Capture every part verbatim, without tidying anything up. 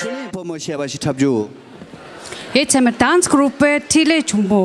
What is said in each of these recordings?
ཕོ་མོ་ཞེས་པ་ཞིག་འཁྲབ་རྒྱུ། ཡེ་ཚད་མ་ཌན་སི་གུ་རུབ་པའི་འཕྲིན་ལས་ཆུང་མོ།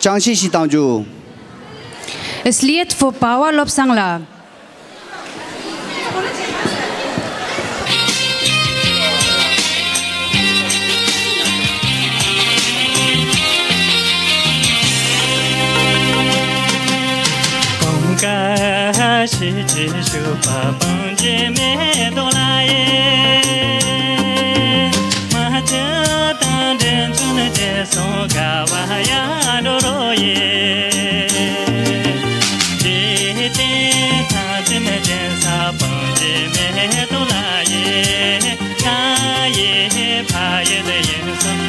ཅང་ཤེས་ཤིག་བཏང་རྒྱུ། It's Liet for Power བློ་བཟང་ལགས། གང་ག་ཤེས་ཀྱི་ཞུ་བ་སྤང་བྱེད་མེ་ཏོག་ལ་ཡེ། མ་ཆུ་དང་འདྲེན་ཚུན་བཅས་སོང་དགའ་བ་ཡང་འགྲོ་རོགས་ཡེ། འཇིག་རྟེན་ཁམས་ཀྱི་འདྲེན་ས་སྤང་བྱེད་མེ་ཏོག་ལ་ཡེ། ང་ཡི་ཕ་ཡུལ་ཡིན་སོང་།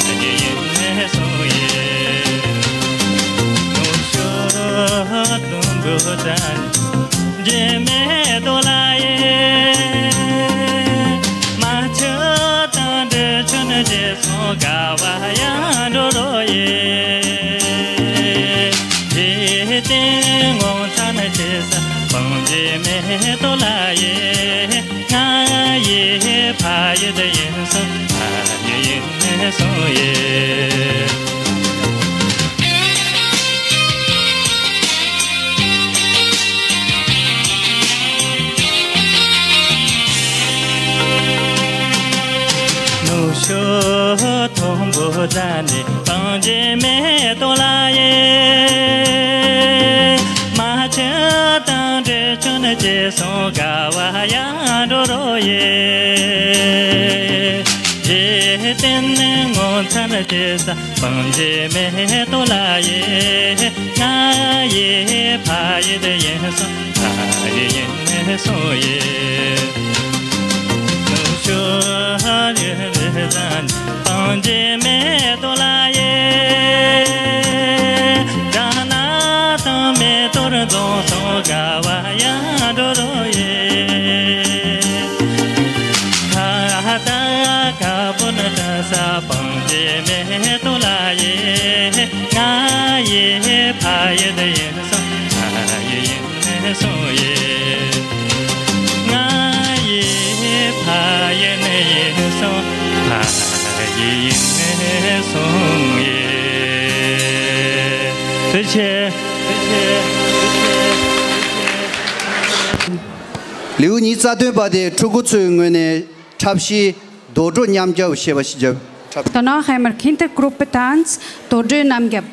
ང་ཡི་ཡིན་སོང་ཡེ། ནུབ་ཕྱོགས་ལུང་གུ་ཙམ་འཇིགས་མེད་དོ་ལ་ཡེ། མ་ཆུ་དང་འབྲི་ཆུ་ནི་རྗེས་སོང་དགའ་བ་ཡང་འགྲོ་རོགས་ཡེ། འཇིག་རྟེན་ངོ་མཚར་ནི་ཆེ་ས་སྤང་བྱེད་མེ་ཏོག་ལ་ཡེ། ང་ཡི་ཕ་ཡུལ་ཡིན་སོང་། ཕ་ཡུལ་ཡིན་སོང་ཡེ། ནི་སྤང་བྱེད་མེ་ཏོག་ལ་ཡེ། མ་ཆུ་དང་འབྲས་ཆུན་ཅི་གསུང་དགའ་བ་ཡང་འགྲོ་རོ་ཡེ། འཇིག་རྟེན་ངོ་མཚར་ཅི་ས་སྤང་བྱེད་མེ་ཏོག་ལ་ཡེ། ང་ཡི་ཕ་ཡུལ་ཡིན་གསུང་། ཕ་ཡུལ་ཡིན་གསུང་ཡེ། ནུབ་ཕྱོགས་ཡུལ་ཙམ་སྤང་བྱེད་མེ་ཏོག་ལ་ཡེ། རང་ན་དང་མེ་ཏོག་རྫོང་སོང་དགའ་བ་ཡང་འགྲོ་རོ་ཡེ། ཁ་ཏ་ཁ་པོ་ན་ཏ་ས་སྤང་བྱེད་མེ་ཏོག་ལ་ཡེ། ང་ཡི་ཕ་ཡུལ་ཡིན་སོང་། ཕ་ཡུལ་ཡིན་སོང་ཡེ། ང་ཡི་ཕ་ཡུལ་ཡིན་སོང་། ཕ་ཡུལ་ཡིན་སོང་ཡེ། ཐུགས་རྗེ་ཆེ། ཐུགས་རྗེ་ཆེ། ཐུགས་རྗེ་ཆེ། ལེའུ་ཉི་ཤུ་རྩ་བདུན་པ་དེ་ཕྲུ་གུ་ཚོའི་ངོས་ནས་འཁྲབ་གཞས་རྡོག་སྒྲུག་རྣམ་རྒྱབ་ཞེས་པ་ཞིག་བརྒྱབ། འཁྲབ། Danach haben wir Kindergruppe Tanz, Dodö Namgap.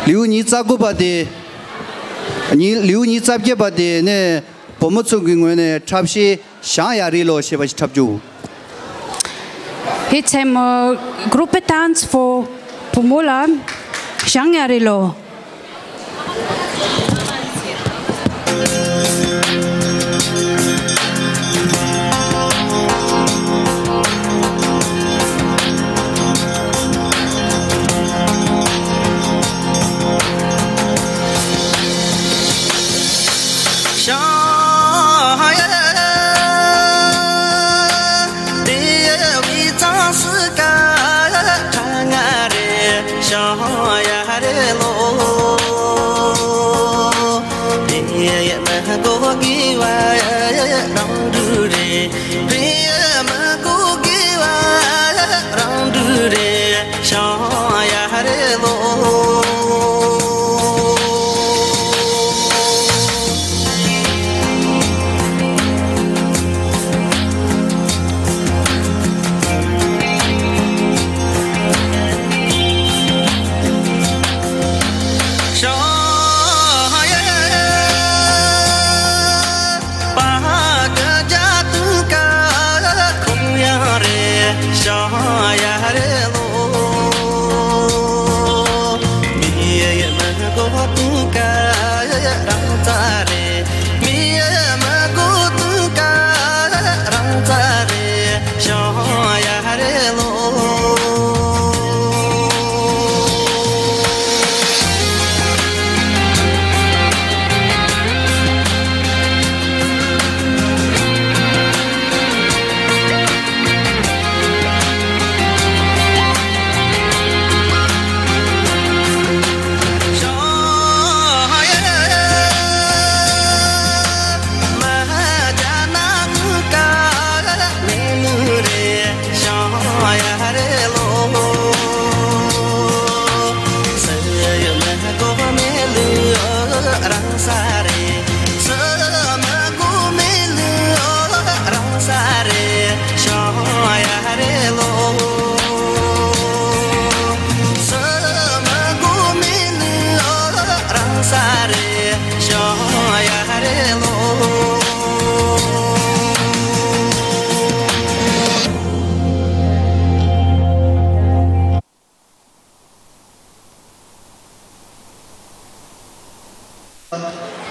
ལེའུ་ཉི་ཤུ་རྩ་དགུ་པ་དེ། ཉི་ལེའུ་ཉི་ཤུ་རྩ་བརྒྱད་པ་དེ་ནས་བུ་མོ་ཚོ་གི་ངོས་ནས་འཁྲབ་གཞས་ཞང་ཡ་རི་ལོ་ཞེས་པ་ཞིག་འཁྲབ་རྒྱུ། Jetzt haben wir Gruppentanz von Pomola, Xiang Yarilo.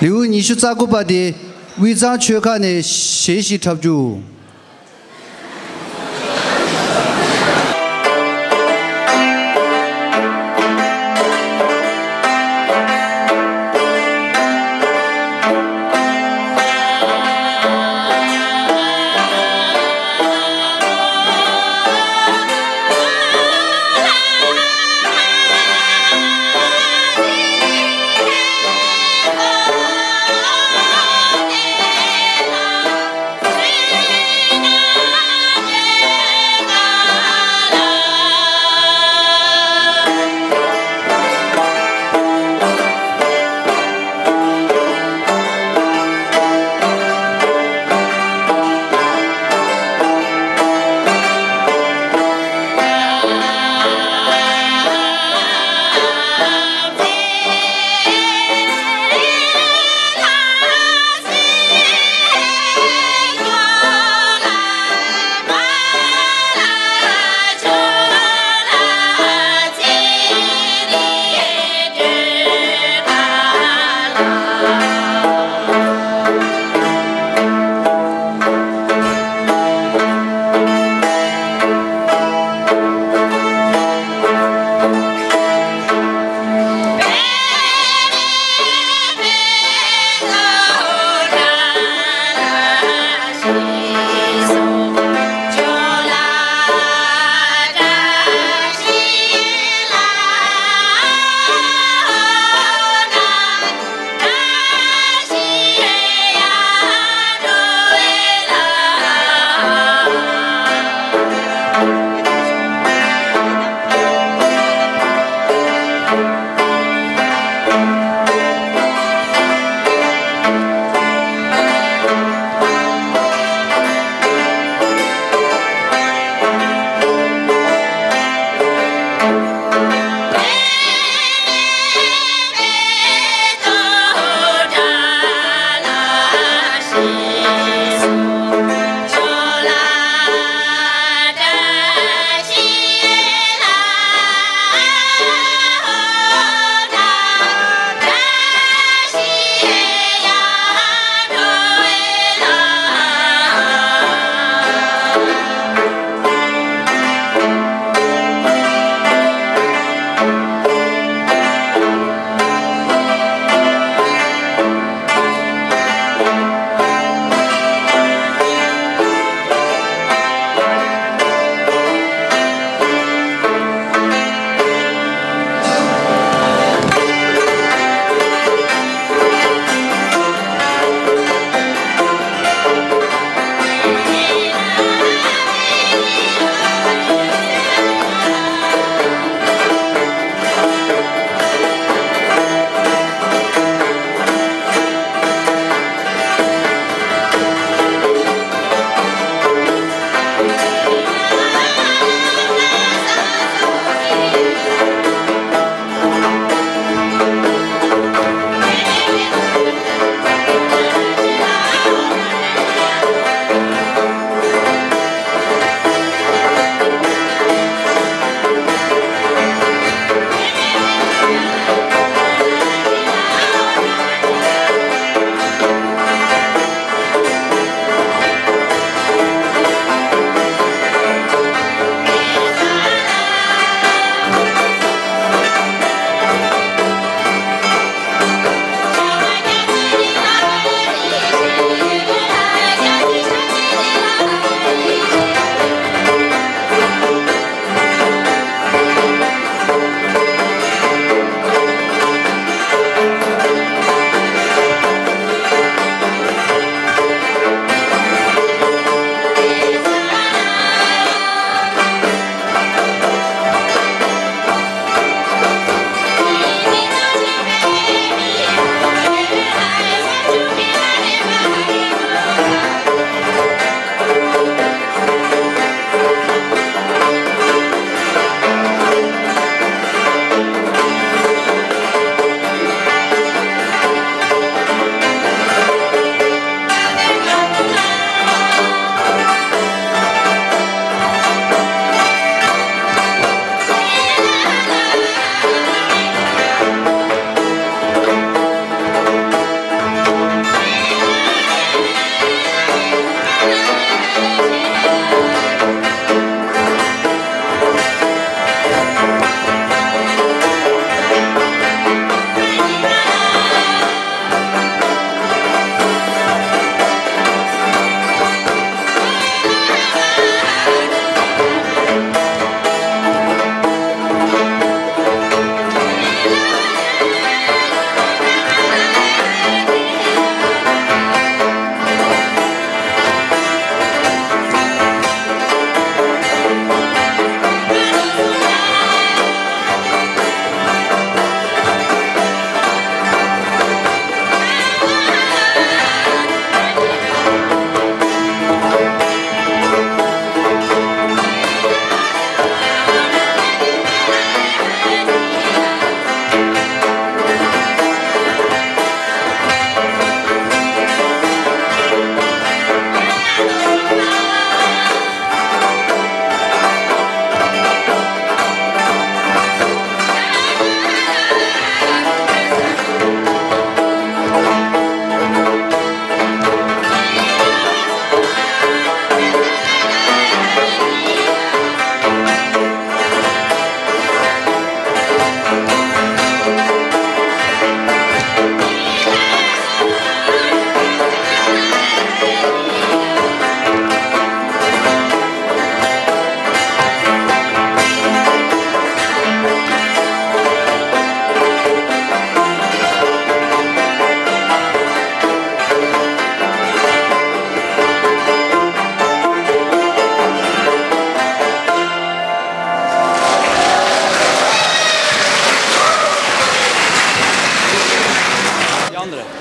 ལེའུ་ཉི་ཤུ་རྩ་དགུ་པ་དེ་དབུས་གཙང་ཆོལ་ཁ་ནས་གཞས་ཤིག་འཁྲབ་རྒྱུ།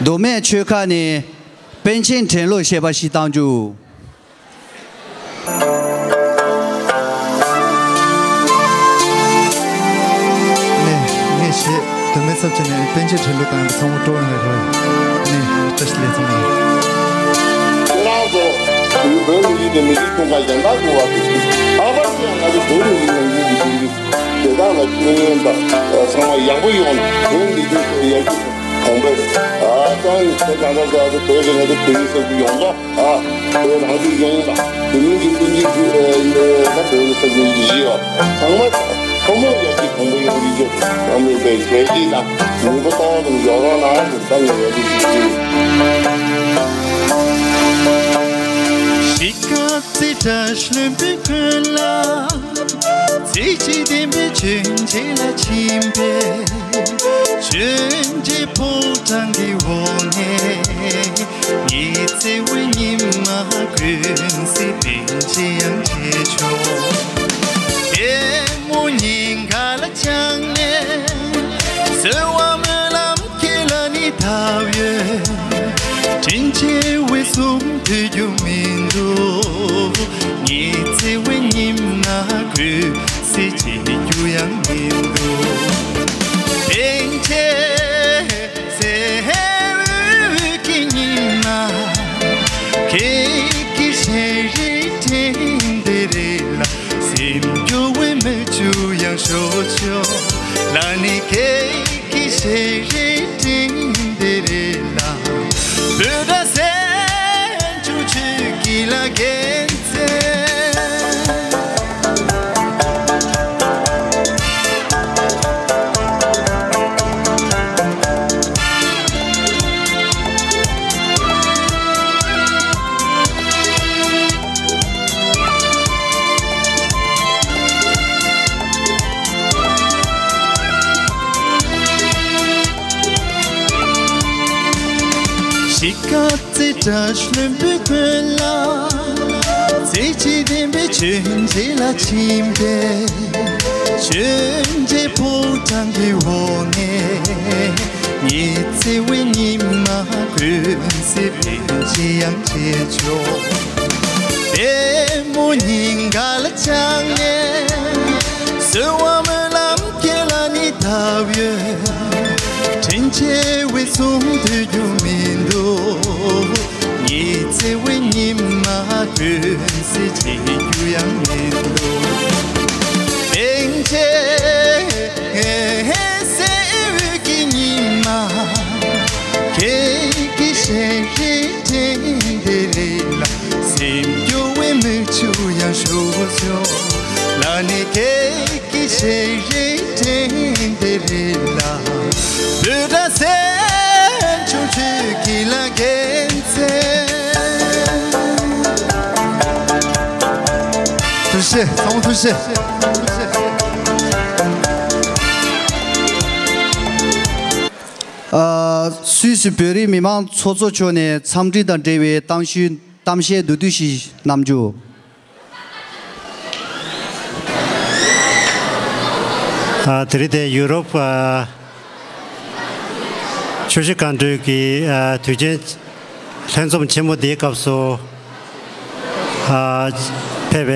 མདོ་སྨད་ཆོལ་ཁ་ནས་པཎ་ཆེན་བྲན་གཡོག་ཞེས་པ་ཞིག་བཏང་རྒྱུ། ངས་ངས་བཤད། མདོ་སྨད་ཚབ་བྱས་ནས་པཎ་ཆེན་བྲན་གཡོག་བཏང་ཡོད་པ་ཚང་མ་སྤྲོ་བ་ཡོང་བའི་རེ་བ་ཡོད། ངས་བཀྲ་ཤིས་བདེ་ལེགས་གསུངས་པ་ཡིན། ཁྱེད་རང་ཚོ་བོད་མི་རིགས་དེ་མི་རིགས་ཁྱོན་ལ་གཞན་དག་དགོས་པ་དེ་ལྷག་པར་དུ་ཡང་ང་ཚོ་བོད་མི་རིགས་ལ་ཡིད་ཀྱི་ཀུན་གྱི་དེ་དག་ལ་ཤེས་ཡོན་དང་ཚང་མ་ཡག་པོ་ཡོང་། བོད་མི་རིགས་ཀྱི་ཡར་རྒྱས་གོང་འཕེལ། ཨ་ཙང་དེ་གང་ལྟར་ཙང་བོད་ཀྱི་ང་ཚོ་བོད་རིགས་སོགས་ཀྱི་ཡོངས་རྫོགས། ཨ། བོད་རང་སྐྱོང་ལྗོངས་དང་། བོད་མིའི་སྒྲིག་འཛུགས་ཀྱི་ཨ་ད་བོད་ཀྱི་ས་ཁུལ་གྱི་གཞི་ཡོད་ཚང་མ་ཐོག་མར་ཡར་རྒྱས་གོང་འཕེལ་ཡོང་རྒྱུ་ནང་མི་པའི་གལ་ཆེ་དང་ནུས་པ་གཏོང་དང་འཇོག་རོགས་གནང་ཟེར་ད་ངས་ཡར་རྒྱས་ཞུ་རྒྱུ་ཡིན། གཞིས་ཀ་རྩེ་བཀྲ་ཤིས་ལྷུན་པོའི་ཀུན་ལ། རྩེ་གཅིག་ལྡན་པའི་མཆོད་མཇལ་ལ་ཕྱིན་པས། མཆོད་མཇལ་ཕོ་བྲང་གི་འོག་ནས། ངའི་བརྩེ་བའི་ཉི་མ་ཀུན་གསལ་བདེ་ཆེན་དབྱངས་ཅན་མཆོག་ལྟད་མོ་སྙིང་ག་ལ་བཅངས་ནས། གསོལ་བ་སྨོན་ལམ་ཁྱེད་ལ་ནི་བཏབ་ཡོད། དྲིན་ཆེ་བའི་གསུང་ཐོས་རྒྱུ་མི་འདུག་ངའི་བརྩེ་བའི་ཉི་མ་ཀུན་གསལ་བྱེད་རྒྱུ་ཡང་མི་འདུག་པཎ་ཆེན་ཟེར་བའི་ཉི་མ། ཁྱེད་ཀྱི་ཞལ་རས་དྲན་དེ་རེ་ལ། སེམས་སྐྱོ་བའི་མིག་ཆུ་ཡང་ཤོར་ཆོག་ལ་ནི་ཁྱེད་ཀྱི་ཞལ་རས་དྲན་དེ་རེ་ལ། བོད་སྒྲ་གསན་བྱུང་ཆོས་ཀྱི་ལ་རྒན་ཚེ། གཞིས་ཀ་རྩེ་བཀྲ་ཤིས་ལྷུན་པོའི་ཀུན་ལ། རྩེ་གཅིག་ལྡན་པའི་མཆོད་མཇལ་ལ་ཕྱིན་པས། མཆོད་མཇལ་ཕོ་བྲང་གི་འོག་ནས། ངའི་བརྩེ་བའི་ཉི་མ་ཀུན་གསལ་བདེ་ཆེན་དབྱངས་ཅན་མཆོག་ལྟད་མོ་སྙིང་ག་ལ་བཅངས་ནས། གསོལ་བ་སྨོན་ལམ་ཁྱེད་ལ་ནི་བཏབ་ཡོད། དྲིན་ཆེ་བའི་གསུང་ཐོས་རྒྱུ་མི་འདུག་ངའི་བརྩེ་བའི་ཉི་མ་ཀུན་གསལ་བྱེད་རྒྱུ་ཡང་མི་འདུག་པཎ་ཆེན་ཟེར་བའི་ཉི་མ། ཁྱེད་ཀྱི་ཞལ་རས་དྲན་དེ་རེ་ལ། འགྱུར་བའི་མིག་ཆུ་ཡང་ཤོར་བྱུང་། ལ་ནི་ཁྱེད་ཀྱི་ཤེས་རིག་སྤྲིན་དེ་རིག་ལ། བློ་གྲགས་སེམས་བྱུང་ཆུ་སྐྱིད་ལ་རྒྱལ་མཚན། ཐུགས་རྗེ་ཆེ། ཚང་མ་ཐུགས་རྗེ་ཆེ། ཨ། སུད་སི་བོད་རིགས་མི་མང་ཚོགས་གཙོ་མཆོག་ནས་འཚམས་འདྲི་དང་འབྲེལ་བའི་གཏམ་ཞུ། གཏམ་བཤད་མདོར་བསྡུས་ཤིག་གནང་རྒྱུ། ཨ། དེ་རིང་དེ་ཡུ་རོབ་ཨ་ཆུ་བཞི་སྒང་དྲུག་གི་ཨ་དུས་ཆེན་ལྷན་འཛོམས་ཆེན་མོ་འདིའི་སྐབས་སུ་ཨ་ཕེབས་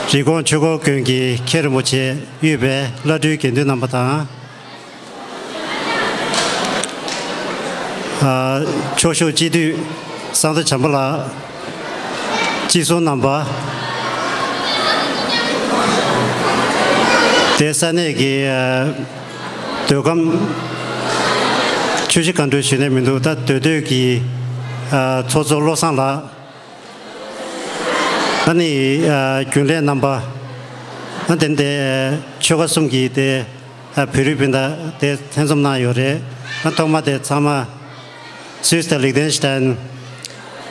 པའི་རི་ཀོན་ཆོས་འཁོར་དགོན་གྱི་མཁན་རིན་པོ་ཆེ་དབུས་པའི་བླ་སྤྲུལ་དགེ་འདུན་རྣམ་པ་དང་། ཨ། ཆོས་ཞབས་སྤྱི་འཐུས་གསང་བདེ་བྱམས་པ་ལགས། སྤྱི་ཟུར་རྣམ་པ། དེ་ས་གནས་ཀྱི་ཨ་མདོ་ཁམས་ཆུ་བཞི་སྒང་དྲུག་ཞུས་ནས་མི་འདུག་ད་མདོ་སྟོད་ཀྱི་ཨ་ཚོགས་གཙོ་བློ་བཟང་ལགས། ཨ་ནི་ཨ་རྒྱུན་ལས་རྣམ་པ། ཨ་དེ་ནས་ཆོལ་ཁ་གསུམ་གྱི་དེ་ཨ་བོད་རིགས་སྤུན་ཟླ་དེ་ལྷན་འཛོམས་གནང་ཡོད་རེད། ཨ་ཐོག་མ་དེ་ཚང་མ་སུད་སི་དང་ལིག་ཏེན་ཤི་ཏན་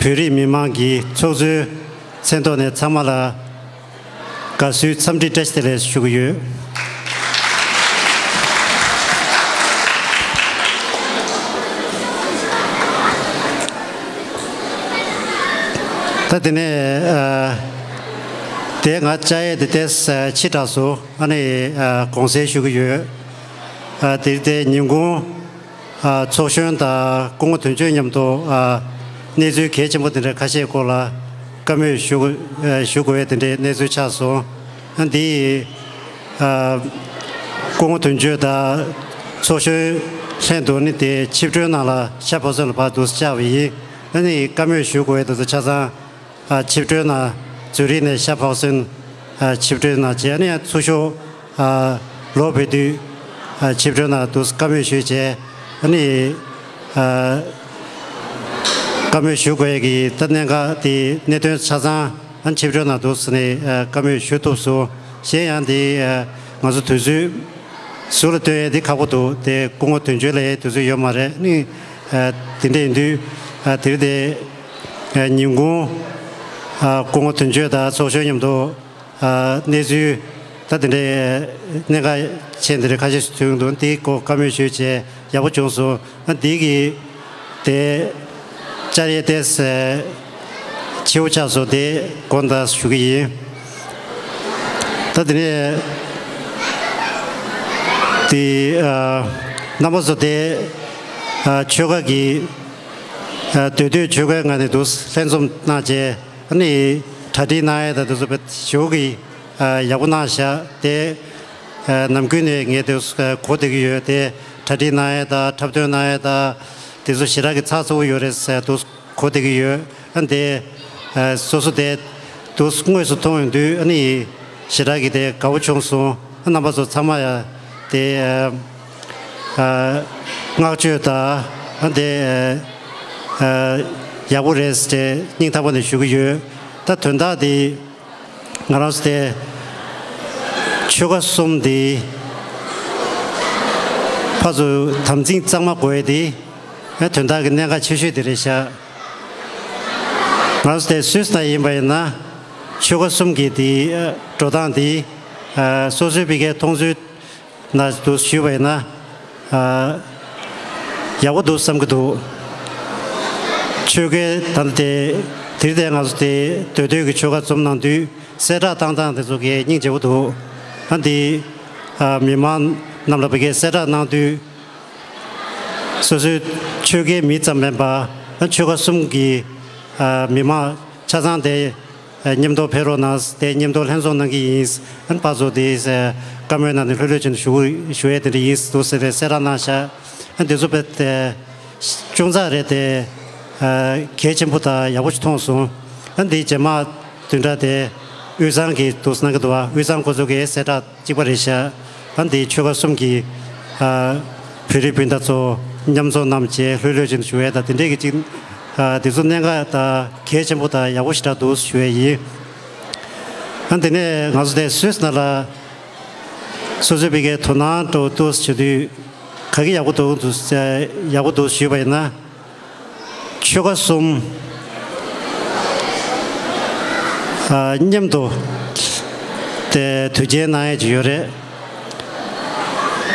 བོད་རིགས་མི་མང་གི་ཚོགས་གཙོའི་མཚན་ཐོག་ནས་ཚང་མ་ལ་དགའ་བསུའི་འཚམས་འདྲི་བཀྲ་ཤིས་བདེ་ལེགས་ཞུ་གི་ཡོད། ད་དེ་ནས་ཨ་དེ་ང་བཅར་ཡས་དེ་ཏོག་ཙམ་ཕྱི་དྲགས་སོང་། ཨ་ནི་ཨ་དགོངས་སེལ་ཞུ་གི་ཡོད། ཨ་དེ་དེ་ཉིན་གུང་ཨ་ཚོགས་གཞོན་དང་སྐུ་ངོ་དོན་གཅོད་མཉམ་དུ་ཨ་གནས་ཚུལ་གལ་ཆེན་པོ་དེ་འདྲ་ཁ་ཤས་སྐོར་ལ་བཀའ་མོལ་ཞུ་ཨ་ཞུ་དགོས་ཡས་དེ་འདྲའི་གནས་ཚུལ་ཆགས་སོང་། ཨ་འདི་ཨ་སྐུ་ངོ་དོན་གཅོད་དང་ཚོགས་གཞོན་ལྷན་དུ་ནི་དེ་ཆིབས་གྲོལ་ནང་ལ་ཤར་བྷོ་སོན་ལ་ཕར་འདུག་སེ་བཅར་བ་ཡིན། ཨ་ནི་བཀའ་མོལ་ཞུ་དགོས་ཡས་དེ་ཚོ་ཆ་ཚང་ཨ་ཆིབས་གྲོལ་ནང་ཛུ་རིག་ནས་ཤར་བྷོ་སོན་ཨ་ཆིབས་གྲོལ་ནང་བྱས། ཨ་ནི་ཡང་ཚུར་ཤོག་ཨ་ལོག་ཕེབས་དུས་ཨ་ཆིབས་གྲོལ་ནང་འདུག་སེ་བཀའ་མོལ་ཞུས་བྱས། ཨ་ནི་ཨ་བཀའ་མོལ་ཞུ་དགོས་ཡས་ཀྱི་ད་གནད་འགག་དེ་གནད་དོན་ཆ་ཚང་ཨ་ཆིབས་གྲོལ་ནང་འདུག་སེ་ནས་ཨ་བཀའ་མོལ་ཞུ་ཐུབ་སོང་། གཞན་ཡང་དེ་ཨ་ང་ཚོ་དུས་ཚོད་ཟུར་ལ་བཏོན་ཡས་དེ་ཁག་པོ་འདུག་དེ་སྐུ་ངོ་དོན་གཅོད་ལ་ཡའི་དུས་ཚོད་ཡོད་མ་རེད། ནི་ཨ་དེ་འདྲ་ཡིན་དུས་ཨ་དེ་རིང་དེ་ཨ་ཉིན་གུང་ཨ་སྐུ་ངོ་དོན་གཅོད་དང་ཚོགས་གཞོན་མཉམ་དུ་ཨ་གནས་ཚུལ་ད་དེ་འདྲའི་གནད་འགག་ཆེན་དེ་འདྲ་ཁ་ཤས་ཤིག་ཐོན་འདུག་དེའི་སྐོར་བཀའ་མོལ་ཞུས་བྱས་ཡག་པོ་བྱུང་སོང་། ཨ་འདི་གི་དེ་བཅར་ཡས་ཏོག་ཙམ་ཕྱི་པོ་ཆགས་སོང་། དེ་དགོངས་དག་ཞུ་གི་ཡིན། ད་དེ་ནས་དེ་ཨ་རྣམ་པ་ཚོ་དེ་ཨ་ཆོལ་ཁ་གི་ཨ་མདོ་སྟོད་ཆོལ་ཁའི་ངོས་ནས་འདུག་ལྷན་འཛོམས་གནང་བྱས། ཨ་ནི་གྲ་སྒྲིག་གནང་ཡས་དང་དེ་ཚོ་དཔེ་ཞེ་པོ་གི་ཨ་ཡག་པོ་གནང་བཞག་དེ་ཨ་ནམ་རྒྱུན་ནས་ངས་དེ་གོ་བསྡད་ཀྱི་ཡོད། དེ་གྲ་སྒྲིག་གནང་ཡས་དང་འཁྲབ་སྟོན་གནང་ཡས་དང་དེ་ཚོ་ཞེ་དྲག་གི་ཚགས་ཚུད་པོ་ཡོད་རེད་ཟེར་འདུག་གོ་བསྡད་ཀྱི་ཡོད། ཨ་དེ་ཨ་སོ་སོ་དེ་དུས་དངོས་སུ་མཐོང་ཡོང་དུས་ཨ་ནི་ཞེ་དྲག་གི་དེ་དགའ་པོ་བྱུང་སོང་། ཨ་རྣམ་པ་ཚོ་ཚང་མ་ཡ་དེ་ཨ་ཨ་བསྔགས་བརྗོད་དང་ཨ་དེ་ཨ་ཡག་པོ་རེད་ཟེར་སྙིང་ཐག་པ་ནས་ཞུ་གི་ཡོད། ད་དོན་དག་དེ་ང་རང་ཚོ་དེ་ཆོལ་ཁ་གསུམ་དེ་ཕར་ཚུར་དམ་འཛིན་གཙང་མ་དགོས་ཡས་དེ་ཨ་དོན་དག་གི་གནད་འགག་ཆེ་ཤོས་དེ་རེད་ཤག་ང་ཚོ་དེ་སུད་སི་ནང་ཡིན་པ་ཡིན་ན་ཆོལ་ཁ་གསུམ་གྱི་དེ་ཨ་འགྲོ་སྟངས་དེ་ཨ་སོ་སོའི་ཕ་གིའི་མཐོང་ཚུལ་ནང་དུ་ཞུས་པ་ཡིན་ན་ཨ་ཡག་པོ་འདུག་བསམ་གྱི་འདུག་ཆོལ་ཁའི་ད་ལྟ་དེ་དེ་རིང་དེ་ང་ཚོ་དེ་མདོ་སྟོད་ཀྱི་ཆོལ་ཁ་འཛོམས་གནང་དུས་གསལ་བསྒྲགས་བཏང་སྟངས་དེ་ཚོ་གི་སྙིང་རྗེ་པོ་འདུག་ཨ་འདི་ཨ་མི་མང་རྣམས་ལ་ཕ་གིའི་གསལ་བསྒྲགས་གནང་དུས། སོ་སོའི་ཆོལ་ཁའི་མི་ཙམ་མིན་པ་ཆོལ་ཁ་གསུམ་གྱི་ཨ་མི་མང་ཆ་ཚང་དེ་ཨ་མཉམ་དུ་ཕེབས་རོགས་གནང་། དེ་མཉམ་དུ་ལྷན་འཛོམས་གནང་གི་ཡིན། ཨ་ཕར་ཚུར་དེ་བཀའ་མོལ་གནང་ནས་ལྷོད་ལྷོད་བྱས་ནས་ཞུ་ཞུ་ཡས་དེ་འདྲ་ཡིན་འདུག་ཟེར་ཏེ་གསལ་བསྒྲགས་གནང་ཤག་ཨ་འདི་ཚོ་དཔེ་དེ་ཅུང་ཙག་རེད་དེ་ཨ་གལ་ཆེན་པོ་དང་ཡག་པོ་ཞིག་མཐོང་སོང་། ཨ་འདི་རྗེས་མ་བདུན་ཕྲག་དེ་དབུས་གཙང་གི་འདུག་གནང་གི་འདུག་ཨ་དབུས་གཙང་ཁོ་ཚོ་གི་གསལ་བསྒྲགས་གཅིག་པ་རེད་ཤག་ཨ་འདི་ཆོལ་ཁ་གསུམ་གྱི་ཨ་བོད་རིགས་སྤུན་ཟླ་ཚོ་མཉམ་འཛོམས་གནང་བྱས་ལྷོད་ལྷོད་བྱས་ནས་བཞུགས་ཡས་དང་དེ་འདྲས་ཀྱི་ཅིག་ ཨ། དེ་ཚོ་གནད་འགག་དང་གལ་ཆེན་པོ་དང་ཡག་པོ་ཞེ་དྲག་འདུག་ཞུ་ཡས་ཡིན། ཨ། དེ་ནས་ང་ཚོ་དེ་སུད་སི་ནང་ལ་སོ་སོའི་ཕ་གིའི་དོ་སྣང་འདྲ་བོ་འདུག་ཞུ་དུས་ག་གི་ཡག་པོ་འདུག་འདུག་ཡག་པོ་འདུག་ཞུས་པ་ཡིན་ན། ཆོལ་ཁ་གསུམ། ཨ། མཉམ་དུ་དེ་དུས་ཆེན་གནང་ཡས་ཅིག་ཡོད་རེད།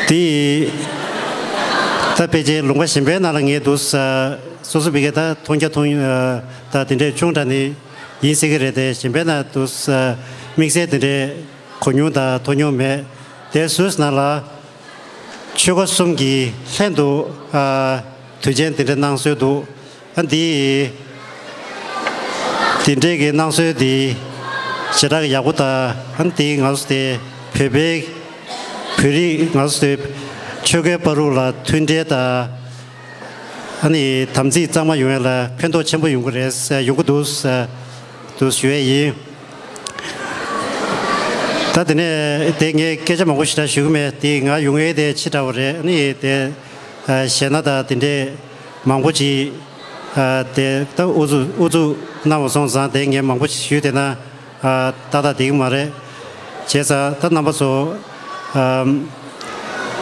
དེ་ད་ཕལ་ཆེར་ལུང་པ་གཞན་པའི་ནང་ལ་ངས་འདུག་ས་སོ་སོ་ཕ་གིར་ད་མཐོང་རྒྱ་མཐོང་ད་དེ་འདྲས་ཆུང་དྲགས་ནི་ཡིན་སྲིད་ཀྱི་རེད་དེ། གཞན་པའི་ནང་འདུག་ས་དམིགས་བསལ་དེ་འདྲས་གོ་མྱོང་དང་མཐོང་མྱོང་མེད་དེ། སུད་སི་ནང་ལ། ཆོལ་ཁ་གསུམ་གྱིས་ལྷན་དུ། ཨ། དུས་ཆེན་དེ་འདྲ་གནང་སྲོལ་འདུག་ཨ། འདི་དེ་འདྲའི་གི་གནང་སྲོལ་འདི་ཞེ་དྲག་ཡག་པོ་དང་། ཨ། འདི་ང་ཚོ་དེ་བོད་པའི་བོད་རིགས་ང་ཚོ་དེ་ཆོལ་ཁའི་བར་དུ་ལ་མཐུན་འབྲེལ་དང་། ཨ་ནི་དམ་ཚིག་གཙང་མ་ཡོང་ཡ་ལ་ཕན་ཐོགས་ཆེན་པོ་ཡོང་གི་རེད། ཡོང་གི་འདུག་འདུག་ཞུ་ཡས་ཡིན། ད་དེ་ནས་དེ་ངས་སྐད་ཆ་མང་པོ་ཞེ་དྲག་ཞུ་གི་མེད། དེ་ང་ཡོང་ཡས་དེ་ཕྱི་དྲགས་པ་རེད། ཨ་ནི་དེ་ཨ། གཞས་སྣ་དང་དེ་འདྲས་མང་པོ་ཅིག་ཨ། དེ་ད་ཨུ་ཚུགས་ཨུ་ཚུགས་གནང་བ་སོང་ཙང་དེ་ངས་མང་པོ་ཞིག་ཞུས་བསྡད་ན། ཨ། ཏག་ཏག་བསྡད་ཀྱི་མ་རེད། བྱས་ཙང་ད་རྣམ་པ་ཚོ། ཨ།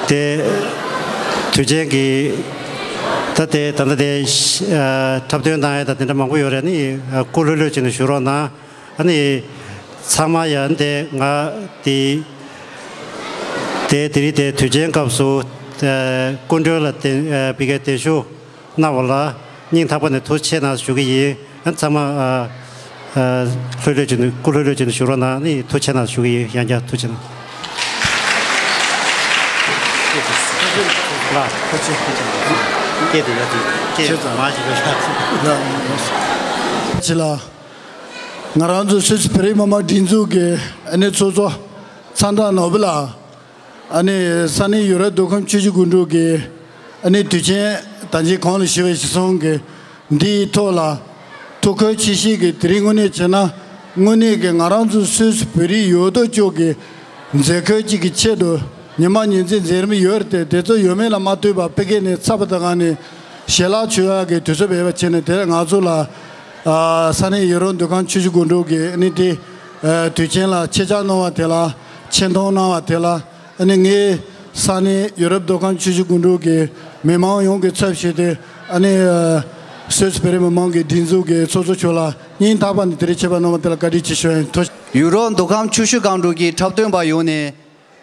དེ་དུས་ཆེན་གྱི་ད་དེ་ད་ལྟ་དེ་ཨ། འཁྲབ་སྟོན་གནང་ཡས་དང་དེ་འདྲ་མང་པོ་ཡོད་རེད། ཨ་ནི་སྐུ་ལྷོད་ལྷོད་བྱས་ནས་བཞུགས་རོགས་གནང་། ཨ་ནི་ཚང་མ་ཡང་དེ་ང་དེ་དེ་དེ་རིང་དེ་དུས་ཆེན་སྐབས་སུ་ཨ། སྐུ་མགྲོན་ལ་དེ་ཨ། ཕ་གིར་གདན་ཞུ་གནང་བ་ལ་སྙིང་ཐག་པ་ནས་ཐུགས་རྗེ་ཆེ་གནང་ཞུ་གི་ཡིན། ཨ། ཚང་མ་ཨ། ཨ། ལྷོད་ལྷོད་བྱས་ནས་སྐུ་ལྷོད་ལྷོད་བྱས་ནས་བཞུགས་རོགས་གནང་། ཨ་ནི་ཐུགས་རྗེ་ཆེ་གནང་ཞུ་གི་ཡིན། ཡང་བསྐྱར་ཐུགས་རྗེ་ཆེ་གནང་། ལགས་ཐུགས་རྗེ་ཆེ། སྐད་དེ་ཡ་དེ་སྐད་མང་ཞིག་ལ། ཅི་ལ། ང་རང་ཚོ་སུད་སི་བོད་རིགས་མི་མང་སྒྲིག་འཛུགས་ཀྱི་ཨ་ནི་ཚོགས་གཙོ་ཚང་ཐང་ནོར་བུ་ལགས། ཨ་ནི་ས་གནས་ཡུ་རོབ་མདོ་ཁམས་ཆུ་བཞི་སྒང་དྲུག་གི་ཨ་ནི་དུས་ཆེན་ད་ཅི་གོང་ལ་ཞུས་པ་ཞིག་སོང་གི་འདིའི་ཐོག་ལ་ཐུགས་ཁུར་ཆེ་བཞེས་ཀྱིས་དེ་རིང་དངོས་གནས་བྱས་ན་དངོས་གནས་ཀྱི་ང་རང་ཚོ་སུད་སི་བོད་རིགས་ཡོད་དོ་ཅོག་གི་མཛད་སྒོ་གཅིག་གི་ཆེད་དུ་ཉི་མ་ཉིན་མཚན་མཛད་རིམ་ཡོད་རེད་དེ། དེ་ཚོ་ཡོད་མེད་ལ་མ་ལྟོས་པར་ཕ་གི་ནས་ཚ་བ་དང་ངང་ནས་ཞལ་ལག་མཆོད་ཡག་གི་དུས་ཚོད་འབད་པ་བྱས་ནས་དེ་ང་ཚོ་ལ་ཨ། ས་གནས་ཡུ་རོབ་མདོ་ཁམས་ཆུ་བཞི་སྒང་དྲུག་གི་ཨ་ནི་དེ་ཨ། དུས་ཆེན་ལ་ཆེད་བཅར་གནང་བ་དེ་ལ་ཆེ་མཐོང་གནང་བ་དེ་ལ། ཨ་ནི་ངས་ས་གནས་ཡུ་རོབ་མདོ་ཁམས་ཆུ་བཞི་སྒང་དྲུག་གི་མི་མང་ཡོངས་ཀྱི་ཚབ་བྱས་ཏེ་ཨ་ནི་ཨ། སུད་སི་བོད་རིགས་མི་མང་གི་སྒྲིག་འཛུགས་ཀྱི་ཚོགས་གཙོ་མཆོག་ལ་སྙིང་ཐག་པ་ནས་དེ་རིང་ཆེད་ཕེབས་གནང་བ་དེ་ལ་བཀའ་དྲིན་ཆེ་ཞུ་ཡ་ཡིན། ཐུགས། ཡུ་རོབ་མདོ་ཁམས་ཆུ་བཞི་སྒང་དྲུག་གི་འཁྲབ་སྟོན་པ་ཡོངས་ནས་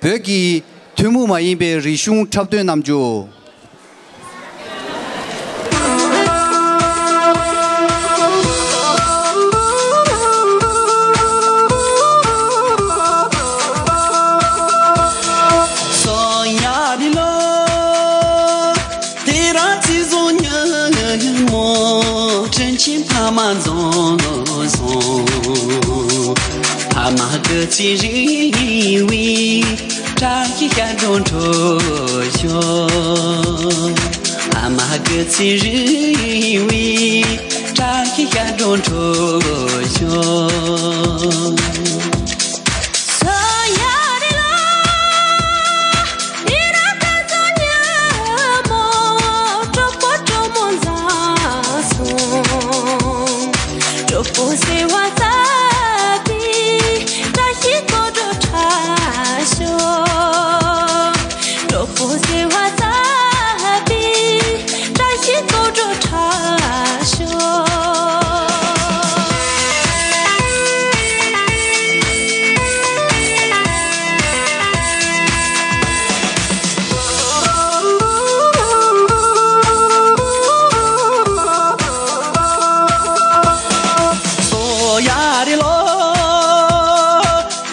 བོད་ཀྱི་ཐུན་མོང་མ་ཡིན་པའི་རིག་གཞུང་འཁྲབ་སྟོན་རྣམས་བྱུང་། དེ་རིང་ཚེས་བཟང་ཉིན་མོ། དྲིན་ཆེན་ཕ་མ་འཛོམས་སོང་། ཕ་མ་སྐུ་ཚེ་རིང་བའི་བཀྲ་ཤིས་ཞབས་བྲོ་འཁྲབ་ཤོག་ཕ་མ་སྐུ་ཚེ་རིང་བའི་བཀྲ་ཤིས་ཞབས་བྲོ་འཁྲབ་ཤོག་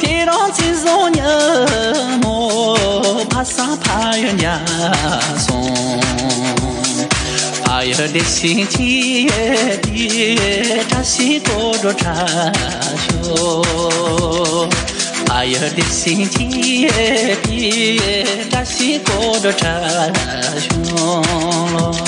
དེ་རིང་ཚེས་བཟང་ཉིན་མོ། ཕ་སངས་ཕ་ཡུལ་མཇལ་སོང་། ཕ་ཡུལ་བདེ་ཞིང་སྐྱིད་པའི། བཀྲ་ཤིས་སྐུ་འགྲོ་འཁྲབ་ཤོག་ཕ་ཡུལ་བདེ་ཞིང་སྐྱིད་པའི། བཀྲ་ཤིས་སྐུ་འགྲོ་འཁྲབ་ཤོག་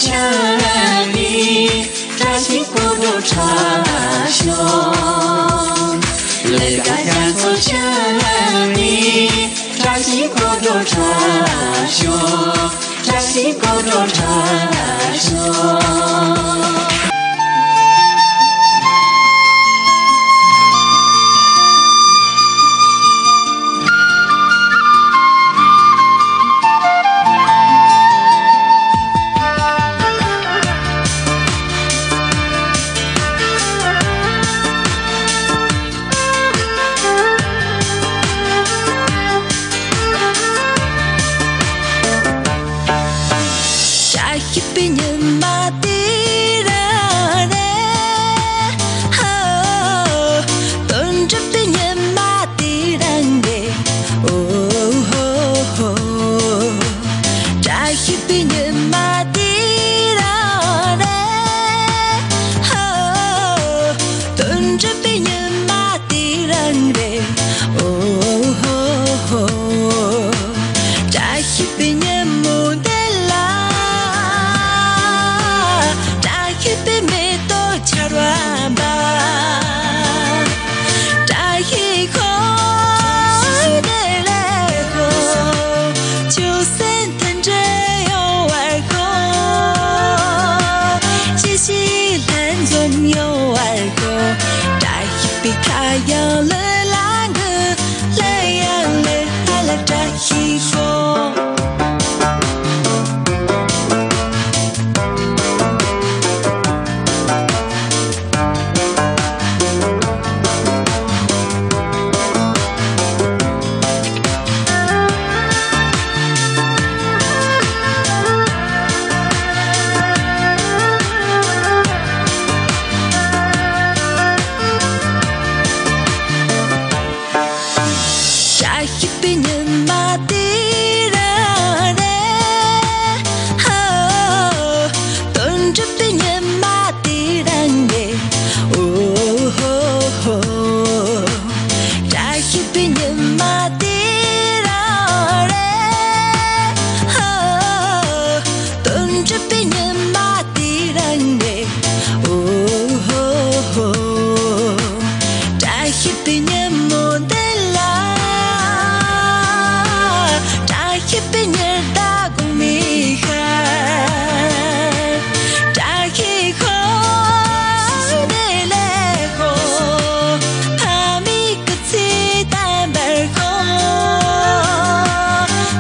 ཆ་ནི་བཀྲ་ཤིས་སྤོ་རོ་ཁྲ་ཤོག་ལས་ཀ་རྒྱ་མཚོ་ཆ་ནི་བཀྲ་ཤིས་སྤོ་རོ་ཁྲ་ཤོག་བཀྲ་ཤིས་སྤོ་རོ་ཁྲ་ཤོག་བཀྲ་ཤིས་པའི་ཉི་མ་དེ་རང་རེད། ཧ། དོན་འགྲུབ་པའི་ཉི་མ་དེ་རང་རེད། ཨོ་ཧོ་ཧོ། བཀྲ་ཤིས་པའི་ཉི་མ་དེ་རང་རེད། ཧ། དོན་འགྲུབ་པའི་ཉི་མ་དེ་རང་རེད། ཨོ་ཧོ་ཧོ། བཀྲ་ཤིས་པའི་ཉིན་མོ་འདི་ལ། བཀྲ་ཤིས་པའི་མེ་ཏོག་ཆར་བ་འབར། བཀྲ་ཤིས་ཤོག་བདེ་ལེགས་ཤོག་ཆུ་སྲིན་མཐུན་སྒྲིལ་ཡོང་བར་ཤོག་ཅི་ཞིག་ལྷན་འཛོམས་ཡོང་བར་ཤོག་བཀྲ་ཤིས་པའི་ཁ་གཡང་ལི་ལ་འགུལ། ལི་གཡང་ལི་ཧ་ལ་བཀྲ་ཤིས་ཤོག་བཀྲ་ཤིས་པའི་ཉི་མ་དེ་རང་རེད། ཧ། དོན་འགྲུབ་པའི་ཉི་མ་དེ་རང་རེད། ཨོ་ཧོ་ཧོ། བཀྲ་ཤིས་པའི་ཉི་མ་དེ་རང་རེད། ཧ། དོན་འགྲུབ་པའི་ཉི་མ་དེ་རང་རེད། ཨོ་ཧོ་ཧོ། བཀྲ་ཤིས་པའི་ཉིན་མོ་འདི་ལ། བཀྲ་ཤིས་པའི་ཉི་ཟླ་གོང་མའི་ཤར། བཀྲ་ཤིས་ཤོག་བདེ་ལེགས་ཤོག་ཕ་མའི་སྐུ་ཚེ་བརྟན་པར་ཤོག་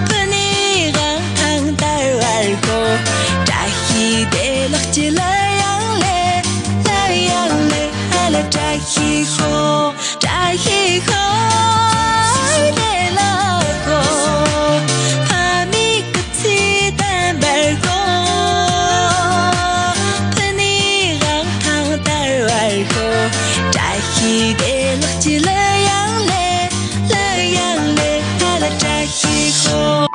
ཕུ་ནུའི་དབང་ཐང་དར་བར་ཤོག་བཀྲ་ཤིས་བདེ་ལེགས་ཀྱི་གླུ་དབྱངས་ལེན། གླུ་དབྱངས་ལེན། ཧ་ལ་བཀྲ་ཤིས་ཤོག་བཀྲ་ཤིས་ཤོག་བདེ་ལེགས་ཤོག་ཕ་མའི་སྐུ་ཚེ་བརྟན་པར་ཤོག་ཕུ་ནུའི་དབང་ཐང་དར་བར་ཤོག་བཀྲ་ཤིས་བདེ་ལེགས་ཀྱི་གླུ་དབྱངས་ལེན། གླུ་དབྱངས་ལེན། ཧ་ལ་བཀྲ་ཤིས་ཤོག་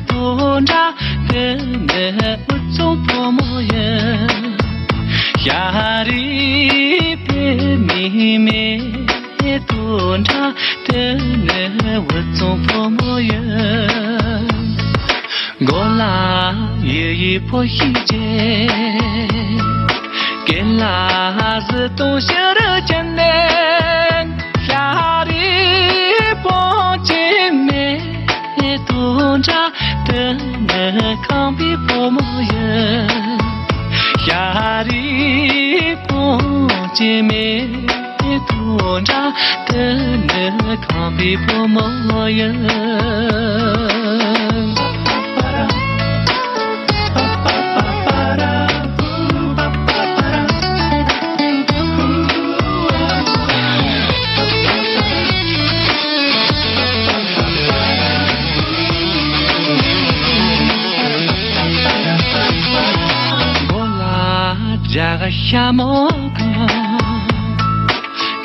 དོན་དག་དེ་ནི་འུ་ཚོ་བུ་མོ་ཡིན། ཤ་རུས་པའི་མིག་མེད་དོན་དག་དེ་ནི་འུ་ཚོ་བུ་མོ་ཡིན། མགོ་ལ་གཡུ་ཡི་ཕོ་ཤི་ཅན། སྐེ་ལ་གཟི་དང་ཕྱི་རུ་ཅན་ནས། ཤ་རུས་པོ་ཅི་མེད་དོན་དག་དེ་ནི་ཁམས་པའི་བུ་མོ་ཡིན། ཤ་རུས་པོ་ཅི་མེད་དོན་དག་དེ་ནི་ཁམས་པའི་བུ་མོ་ཡིན། མགོ་ལ་རྒྱ་ཤ་མོ་གང་།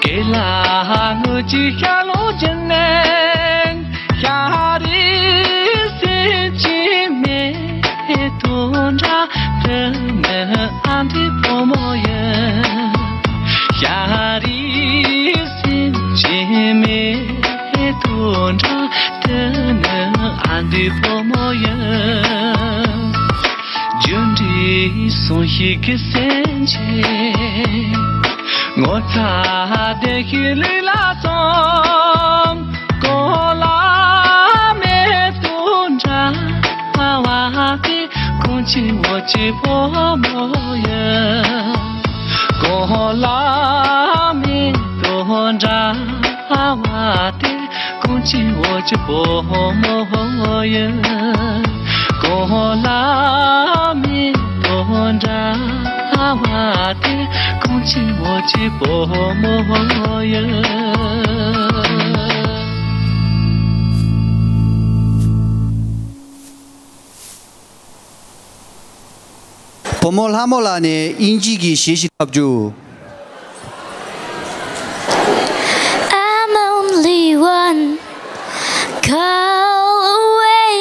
ཁྱེད་ལ་ངུ་ཅི་ཤ་ལོ་ཅི་ནན། ཤ་རི་སེ་ཅི་མེ་ཏོ་འདྲ་དེ་ནི་ཨ་འདི་བུ་མོ་ཡིན། ཤ་རི་སེ་ཅི་མེ་ཏོ་འདྲ་དེ་ནི་ཨ་འདི་བུ་མོ་ཡིན། རྒྱུ་འབྲས་སོང་ཞིག་གི་སེམས་ཆེ། ངོ་ཚ་དེ་ཞིག་ལུས་ལ་སོང་། གོ་ལ་མེ་ཏོ་འདྲ་བ་དེ་ཁོང་ཆེ་བོ་ཆེ་བོ་མོ་ཡིན། གོ་ལ་མེ་ཏོ་འདྲ་བ་དེ་ཁོང་ཆེ་བོ་ཆེ་བོ་མོ་ཡིན། གོ་ལ་མེ་ཏོ་འདྲ་བ་དེ་ཁོང་ཆེ་བོ་ཆེ་བོ་མོ་ཡིན། བུ་མོ་ལྷ་མོ་ལགས་ནས་དབྱིན་ཇི་གི་གཞས་ཤིག་ཕབ་རྒྱུ། I'm only one call away,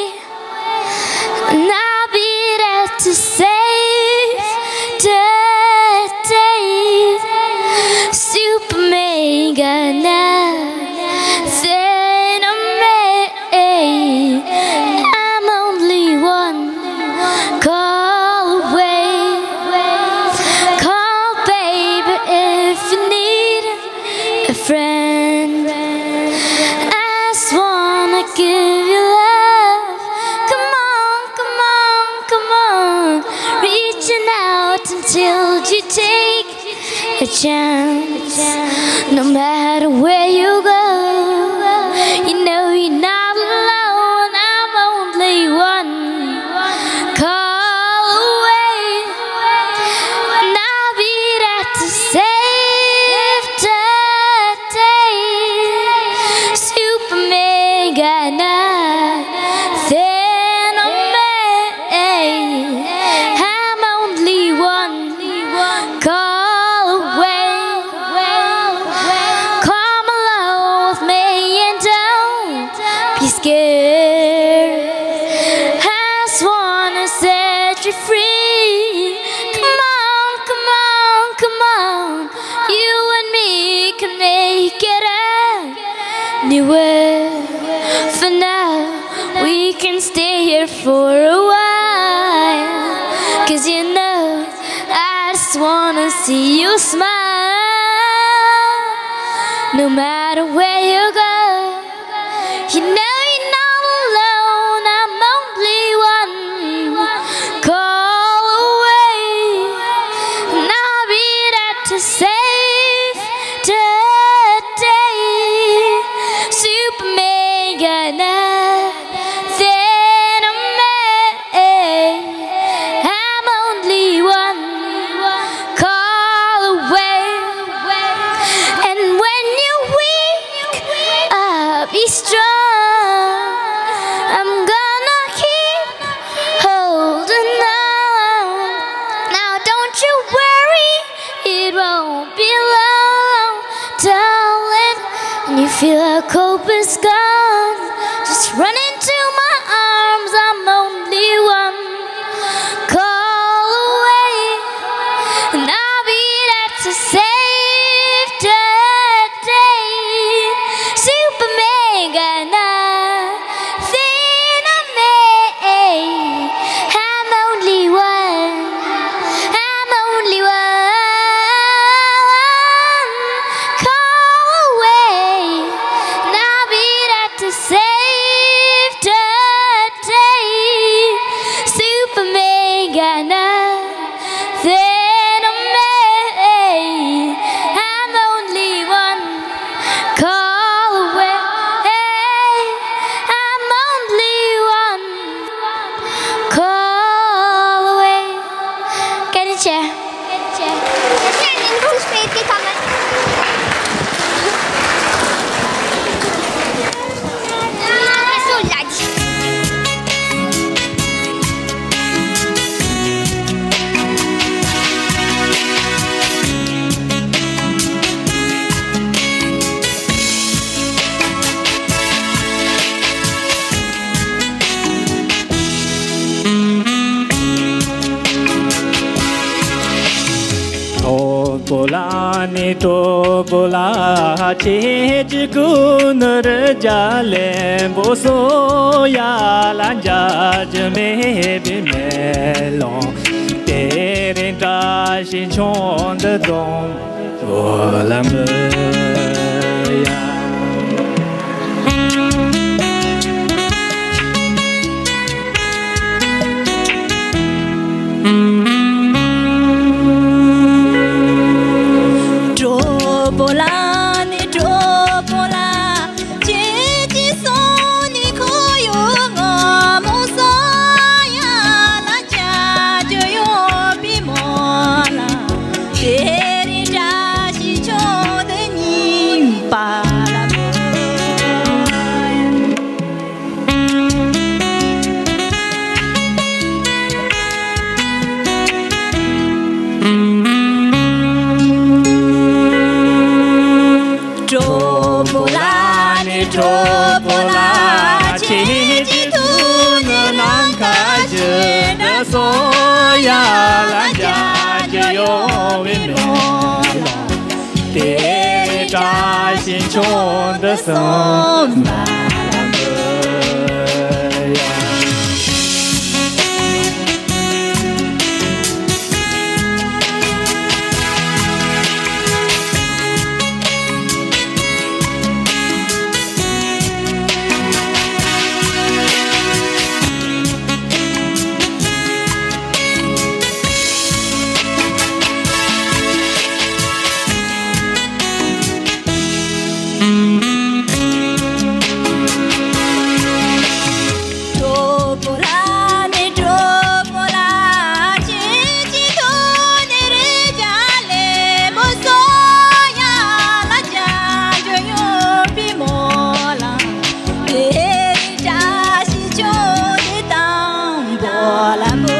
and I'll be there to save the day. Super mega nothing on me. I'm only one call away. Call, baby, if you need a friend. I just wanna give you love. Come on, come on, come on. Reaching out until you take a chance. No matter where you go, you know you're not alone. I'm only one call away, and I'll be there to save the day. Super mega nothing on me. I'm only one call away. Come along with me and don't be scared. I just wanna set you free. Come on, come on, come on. You and me can make it anywhere. For now, we can stay here for a while. 'Cause you know, I just wanna see you smile. No matter where you go, you know you're not alone. I'm only one call away, and I'll be there to save the day. Super mega nothing on me. I'm only one call away. And when you're weak, I'll be strong. I'm gonna keep holding on. Now don't you worry, it won't be long, darling. And you feel like hope is gone, just run into my arms. I'm only one call away, and I'll be there to save the day. Super mega nothing on me. I'm only one, I'm only one call away, and I'll be there to save the day. Super mega nothing on me. I'm only one call away. I'm only one call away. Can you cheer? པོ་ལ་ནི་གྲོགས་པོ་ལ། ཁྱེད་ཀྱི་སྐུ་ནུར་རྒྱ་ལན་པོ་སོ་ཡ་ལ་འཇའ་ཇུ་མེད་པའི་མེ་ལོང་། དེ་རིང་བཀྲ་ཤིས་ཆུང་འདི་དང་པོ་ལ་འབུལ་ཡ། གྲོགས་པོ་ལ་ནི་གྲོགས་པོ་ལ། ཁྱེད་ཀྱི་སོང་ནི་ཁོ་ཡོད་ངོ་མོ་སོང་ཡ་ལ་ཅ་ཅོ་ཡོད་པི་མོ་ལ། དེ་རིང་བཀྲ་ཤིས་ཆུང་འདི་གཉིས་པ་ལ་མོ་ཡ། གྲོགས་པོ་ལ་ནི་གྲོགས་པོ་ལ། ཁྱེད་ཀྱི་ཐུགས་ནི་ནམ་མཁའ་བཞིན་དུ་སོང་ཡ་ལ་འཇའ་ཇུ་ཡོང་བའི་མེ་ལོང་། དེ་བཀྲ་ཤིས་ཆུང་འདི་སོང་བ་ལ་འབུལ་ཡ། གྲོགས་པོ་ལ་ནི་གྲོགས་པོ་ལ། ཁྱེད་ཀྱི་ཐུགས་ནི་རེ་རྒྱ་ལེ་མོ་སོ་ཡ་ལ་ཅ་ཅོ་ཡོད་པི་མོ་ལ། དེ་རིང་བཀྲ་ཤིས་ཆུང་འདི་དང་པོ་ལ་མོ།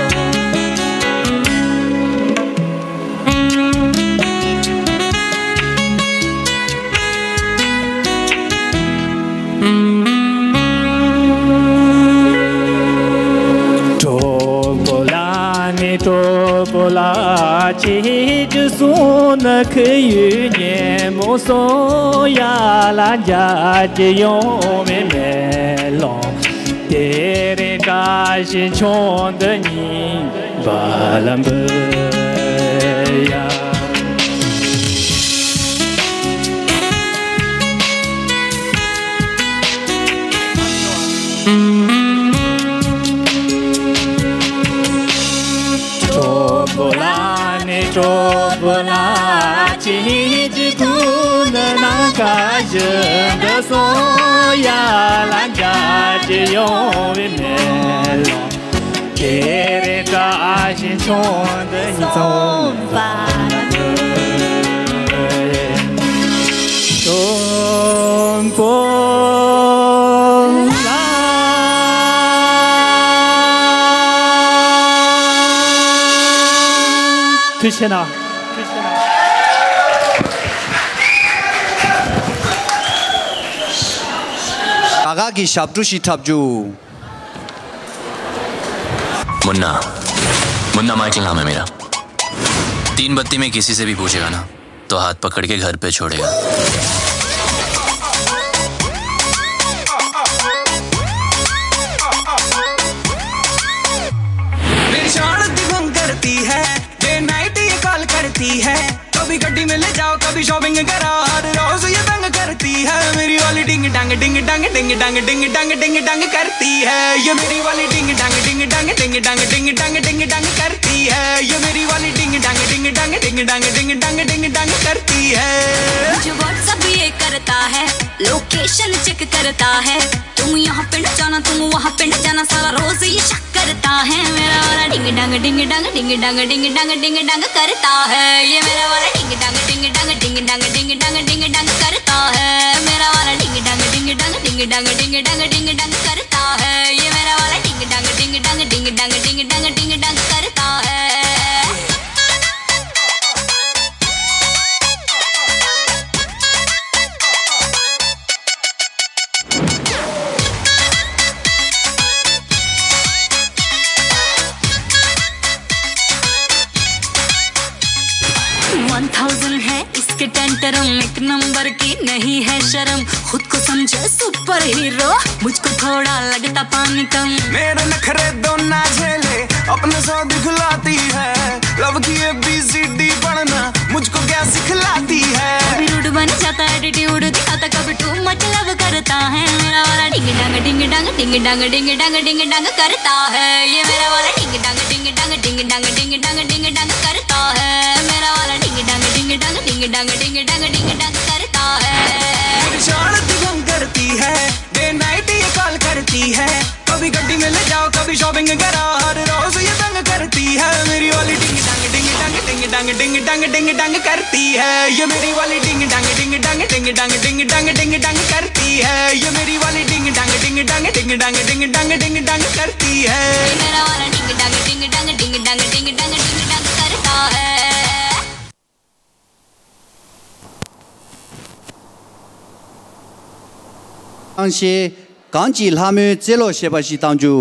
གྲོགས་པོ་ལ་ནི་གྲོགས་པོ་ལ། ཁྱེད་ཀྱི་གསུང་ནི་ཁུ་ཡུ་ཉན་མོ་སོ་ཡ་ལ་འཇའ་ཇུ་ཡོང་བའི་མེ་ལོང་། དེ་རིང་བཀྲ་ཤིས་ཆུང་འདི་གཉིས་པ་ལ་འབུལ་ཡ། གྲོགས་པོ་ལ་ནི་གྲོགས་པོ་ལ། ཁྱེད་ཀྱི་ཐུགས་ནི་ནམ་མཁའ་བཞིན་དུ་སོང་ཡ་ལ་འཇའ་ཇུ་ཡོང་བའི་མེ་ལོང་། དེ་རིང་བཀྲ་ཤིས་ཆུང་འདི་གཉིས་སོང་བ་ལ་འབུལ། གྲོགས་པོ་ལ། ཐུགས་རྗེ་གནང་། ད་ག་གི་ཞབས་བྲོ་ཞིག་འཁྲབ་རྒྱུ། मुन्ना, मुन्ना माइकल नाम है मेरा। तीन बत्ती में किसी से भी पूछेगा ना, तो हाथ पकड़ के घर पे छोड़ेगा। मेरी शान दिगम करती है, डे नाइट ये कॉल करती है। कभी गड्डी में ले जाओ, कभी शॉपिंग करा, हर रोज ये तंग करती है। मेरी वाली डिंग डंग, डिंग डंग, डिंग डंग, डिंग डंग, डिंग डंग करती है। ये मेरी वाली डिंग डंग, डिंग डंग, डिंग डंग, डिंग डंग, डिंग डंग करती है। ये मेरी वाली डिंग डंग, डिंग डंग, डिंग डंग, डिंग डंग, डिंग डंग करती है। मुझे WhatsApp ये करता है, लोकेशन चेक करता है। तुम यहाँ पिंड जाना, तुम वहाँ पिंड जाना, साला रोज ये शक करता है। मेरा वाला डिंग डंग, डिंग डंग, डिंग डंग, डिंग डंग, डिंग डंग करता है। ये मेरा वाला डिंग डंग, डिंग डंग, डिंग डंग, डिंग डंग, डिंग डंग करता है। मेरा वाला डिंग डंग, डिंग डंग, डिंग डंग, डिंग डंग, डिंग डंग करता है। ये मेरा वाला डिंग डंग, डिंग डंग, डिंग डंग, डिंग डंग, डिंग डंग करता है। वन थाउजेंड है इसके टेंटरम, एक नंबर की नहीं है शर्म, खुद को समझे सुपर हीरो, मुझको थोड़ा लगता पानी कम। मेरे नखरे दो ना झेले, अपने सौ दिखलाती है, लव की एबीसीडी पढ़ना मुझको क्या सिखलाती है। कभी रूड बन जाता एटीट्यूड दिखाता, कभी टू मच लव करता है। मेरा वाला डिंग डंग डिंग डंग डिंग डंग डिंग डंग डिंग डंग करता है, ये मेरा वाला डिंग डंग डिंग डंग डिंग डंग डिंग डंग डिंग डंग करता है। मेरा वाला डिंग डंग डिंग डंग डिंग डंग डिंग डंग डिंग डंग करता है। मेरी शरारत भंग करती है, डे नाइट ये कॉल करती है, कभी गड्डी में ले जाओ, कभी शॉपिंग करा, हर रोज ये तंग करती है। मेरी वाली डिंग डंग डिंग डंग डिंग डंग डिंग डंग डिंग डंग करती है, ये मेरी वाली डिंग डंग डिंग डंग डिंग डंग डिंग डंग डिंग डंग करती है, ये मेरी वाली डिंग डंग डिंग डंग डिंग डंग डिंग डंग डिंग डंग करती है। मेरा वाला डिंग डंग डिंग डंग डिंग डंग डिंग डंग डिंग डंग करता है। གང་ཞེས། གང་གཅིག་ལྷ་མོའི་རྩེ་ལོག་ཞེས་པ་ཞིག་བཏང་རྒྱུ།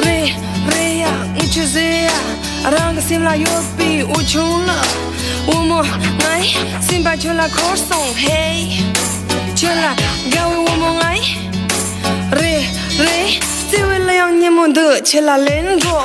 རེད་རེད་ཡ། ངས་ཆི་ཟེར་ཡ། རང་གི་སེམས་ལ་ཡོད་པའི་འུ་ཆུང་ལ། བུ་མོ་ང་ཡི་སེམས་པ་ཁྱོད་ལ་འཁོར་སོང་། ཧེ། ཁྱོད་ལ་དགའ་བའི་བུ་མོ་ང་ཡི། རེད་རེད། བརྩེ་བའི་གླུ་དབྱངས་སྙན་མོ་འདི་ཁྱེད་ལ་ལེན་འགྲོ།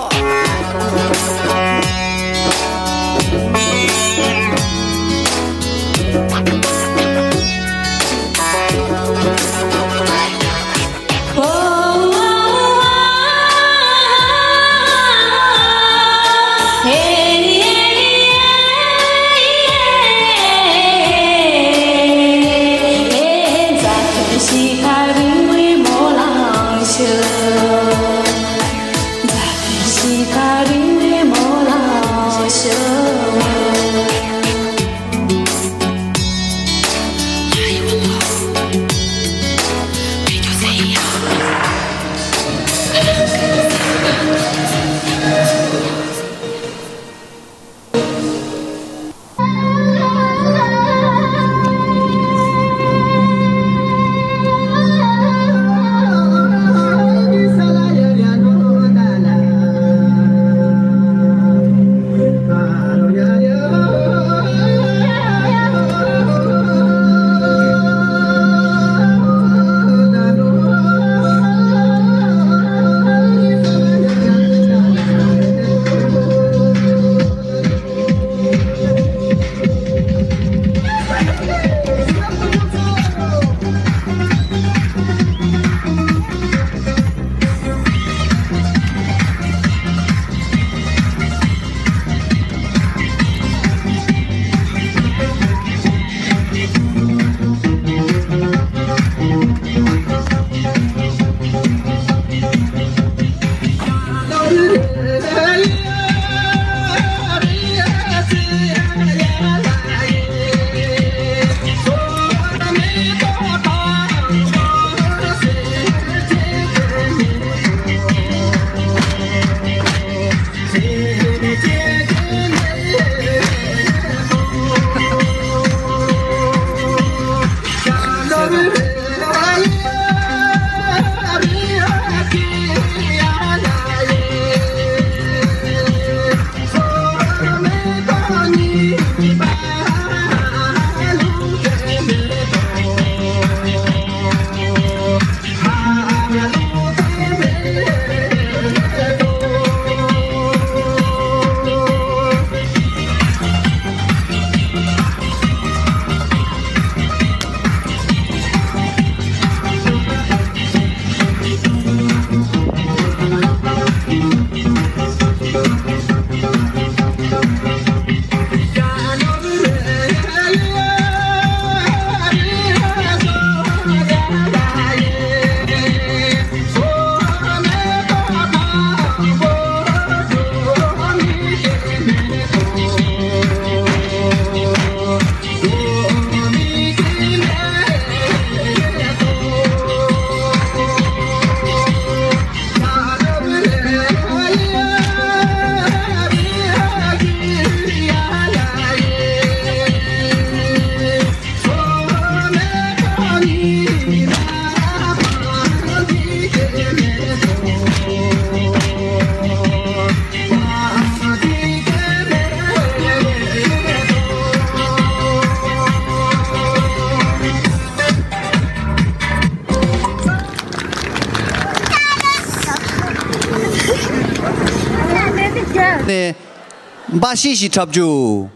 འབའ་ཤི་ཞིག་འཁྲབ་རྒྱུ།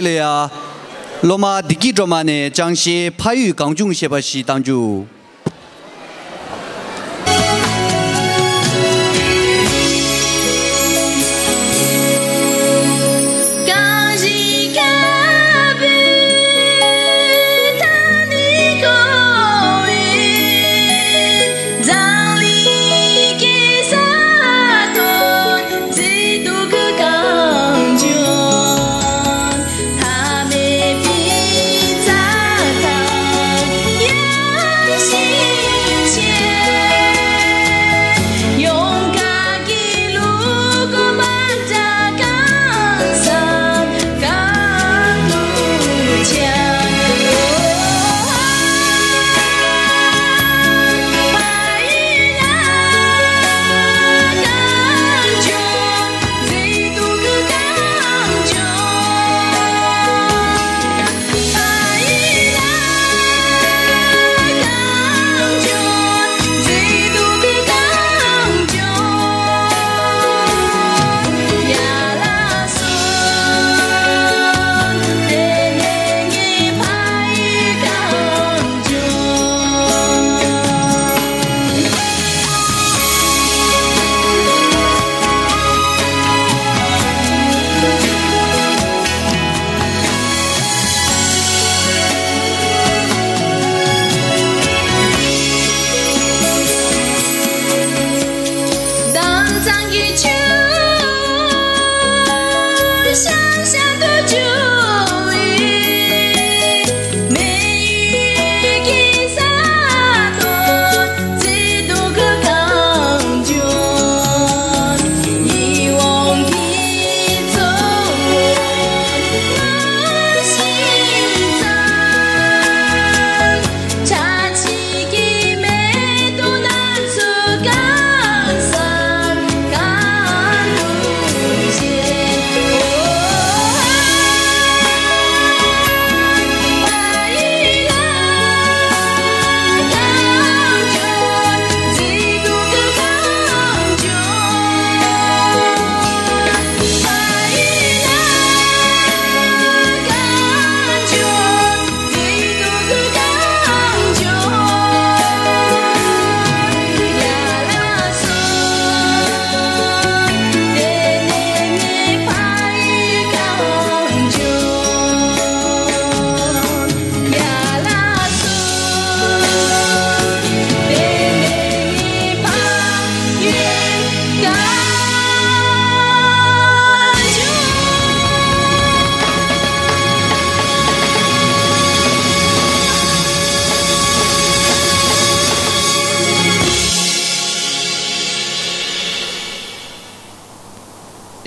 ལ་ཡ། སློབ་མ་བདེ་སྐྱིད་སྒྲོལ་མ་ནས་ཅང་ཤེས་ཕ་ཡུལ་གངས་ལྗོངས་ཞེས་པ་ཞིག་བཏང་རྒྱུ།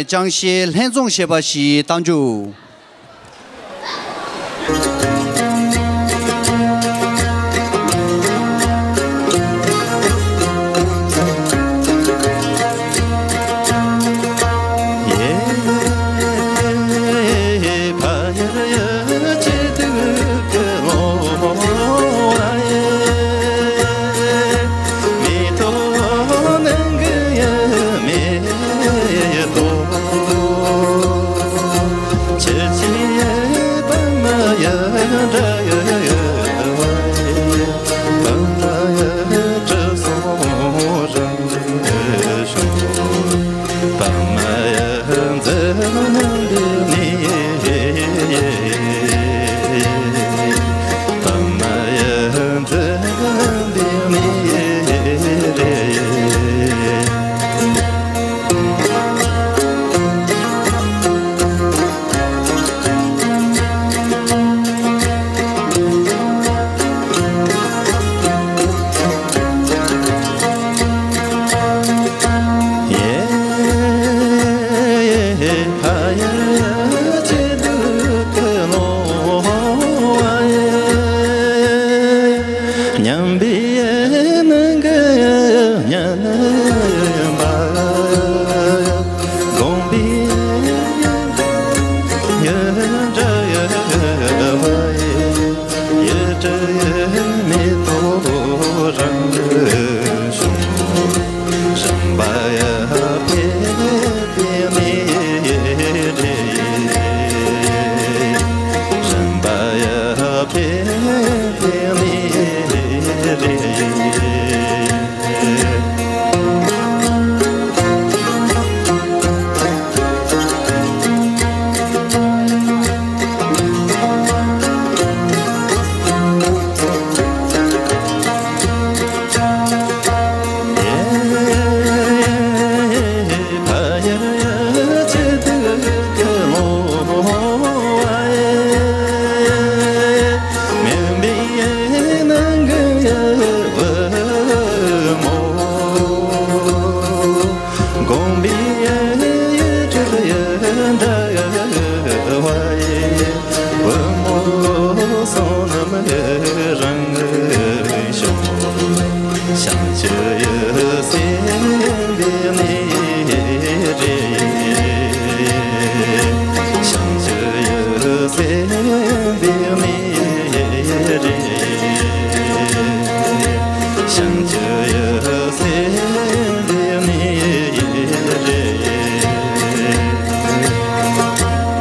ཅང་ཤེས་ལྷན་རྫོང་ཞེས་པ་ཞིག་གཏང་རྒྱུ། ཐུགས་རྗེ་གནང་། ཐུགས་རྗེ་གནང་།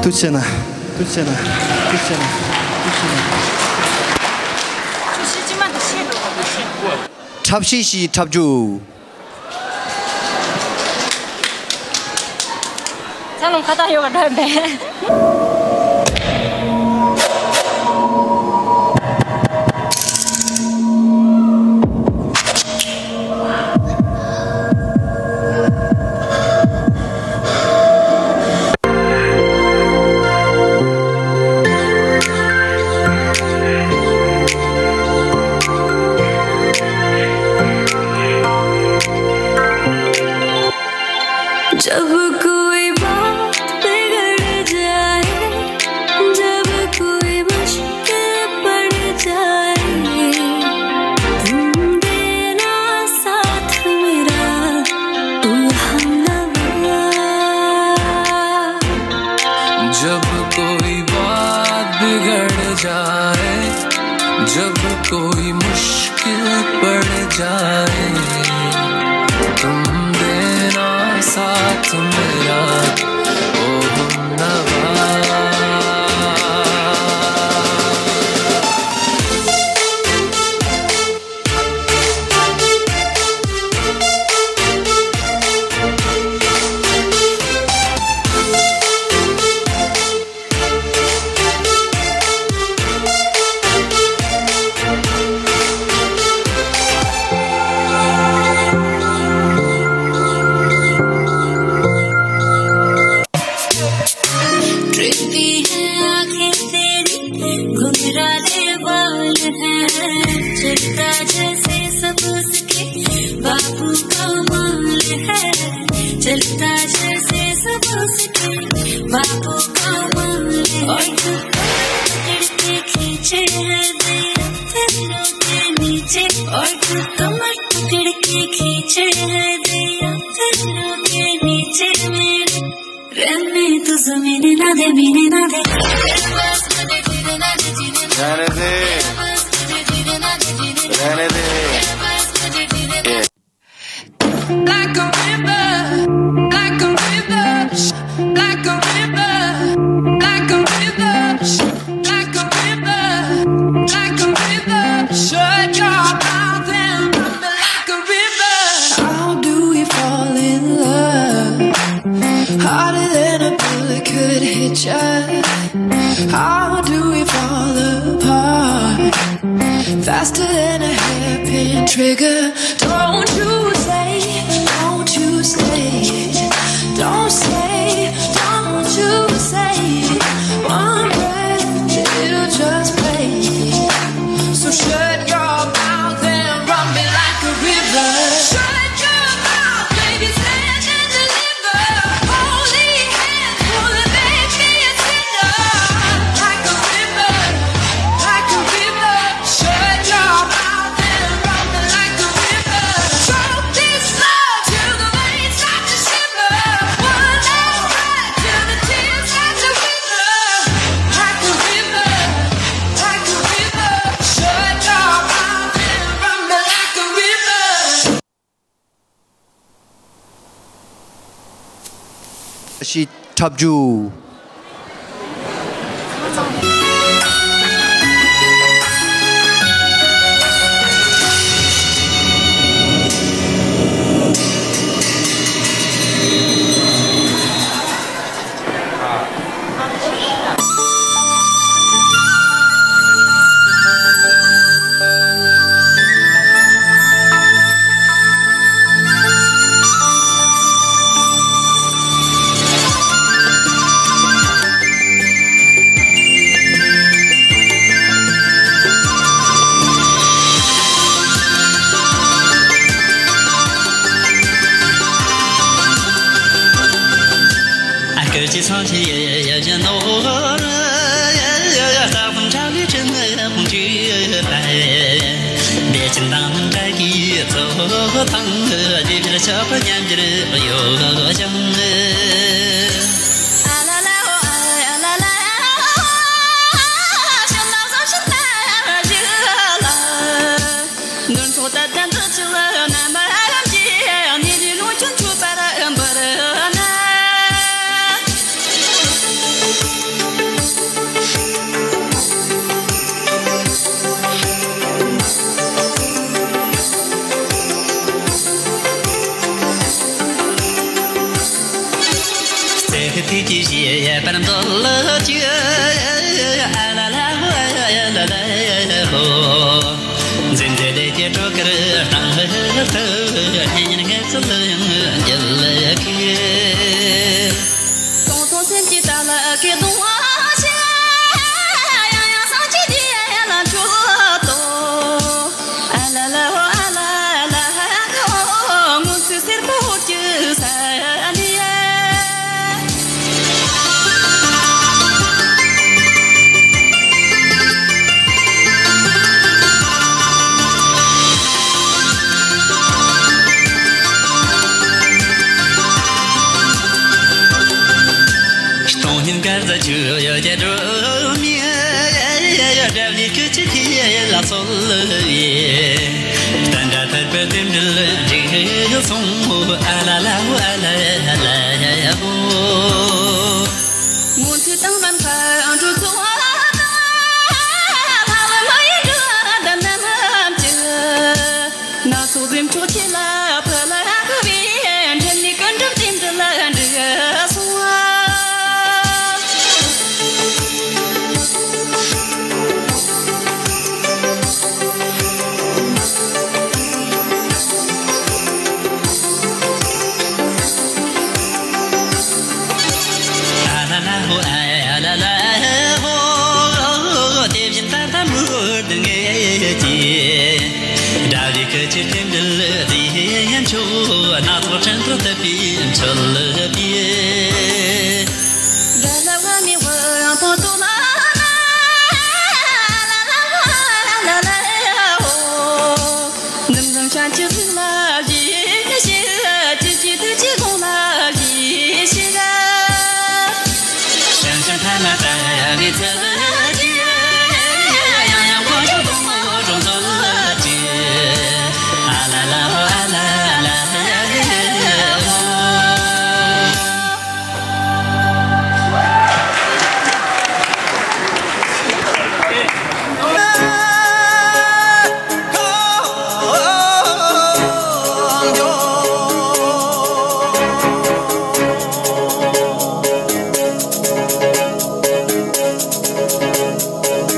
ཐུགས་རྗེ་གནང་། ཐུགས་རྗེ་གནང་། ཐུགས་རྗེ་གནང་། འཁྲབ་གཞས་ཤིག་འཁྲབ་རྒྱུ། ཚ་ལུང་ཁ་བཏགས་ཡོད་པ་འདྲ་འདུག जब कोई बात बिगड़ जाए, जब कोई मुश्किल पड़ जाए, तुम देना साथ मेरा, ओ हमनवा। जब कोई बात बिगड़ जाए, जब कोई मुश्किल पड़ जाए, तुम देना साथ मेरा, ओ हमनवा। गिरती है आंखें तेरी, घुंघराले बाल हैं, चलता जैसे सब उसके बापू का माल है, चलता जैसे बाबू का मामले और तू पकड़ के खींचे है दया, पैरों के नीचे और तू कमर पकड़ के खींचे है दया, पैरों के नीचे मेरे। रहने तो जमीन ना दे, मीने ना दे। रहने दे, रहने दे। Like a river, like a river, like a river, like a river, like a river, like a river. Shut your mouth and run me like a river. How do we fall in love? Harder than a bullet could hit ya. How do we fall apart? Faster than a hairpin trigger. Don't you say, don't you say, don't say, don't you say one word, it'll just break. So shut your mouth and run me like a river. Shut your mouth, baby, stand and deliver. Holy hands pull and make me a sinner. Like a river, like a river. Shut your mouth and run me like a river. Choke this love till the veins start to shiver. One last ride till the tears start to wither. Like a river, like a river. Shut your mouth and run me like a river. ཤི་ཁྲབ་རྒྱུ།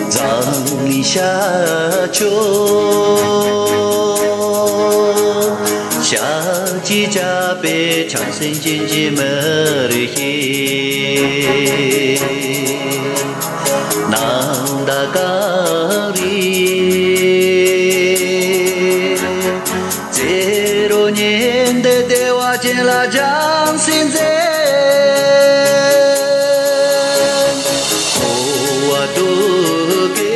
འཛམ་གླིང་ཤར་ཕྱོགས་ཞལ་གཅིག་བཅགས་པའི་བྱང་སེམས་ཅན་གྱི་མི་རིགས་ཤིག་ནམ་ཟླ་སྐར་རེ་རྩེ་རུ་ཉི་ཟླའི་བདེ་བ་ཅན་ལ་སྦྱངས་སྲིད་མཛད། འཁོར་བ་སྡུག་གི་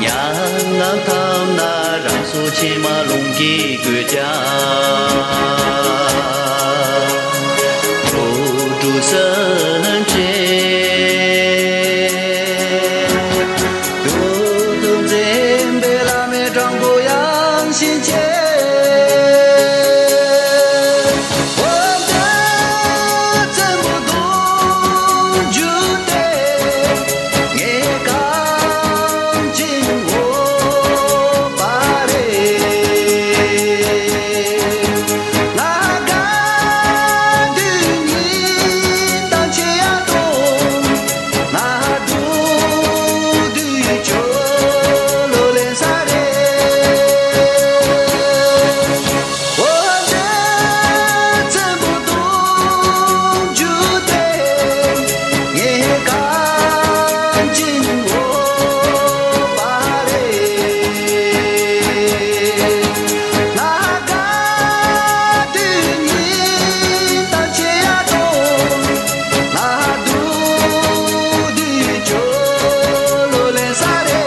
མྱ་ངམ་མཐའ་ན་རང་སྲོག་ཕྱི་མ་ལོངས་ཀྱི་དགོས་ཀྱང་། འགྲོ་དྲུག་སེམས་ཅན། འདུལ་དུ་འཛིན་པའི་བླ་མའི་དྲང་པོ་ཡངས་ཤིང་ཆེ། འོ་ད་བཙན་པོ་གདུང་རྒྱུད་དེ། ངས་གང་ཅིན་འོ་བ་རེད། ང་དགའ་དུས་ཉིན་དང་ཆེ་ཡ་དོ། ང་སྡུག་དུས་ཁྱོད་ལོ་ལེན་ས་རེད། འོ་འདྲ་བཙན་པོ་གདུང་རྒྱུད་དེ། ངས་གང་ཅིན་འོ་བ་རེད། ང་དགའ་དུས་ཉིན་དང་ཆེ་ཡ་དོ། ང་སྡུག་དུས་ཁྱོད་ལོ་ལེན་ས་རེད།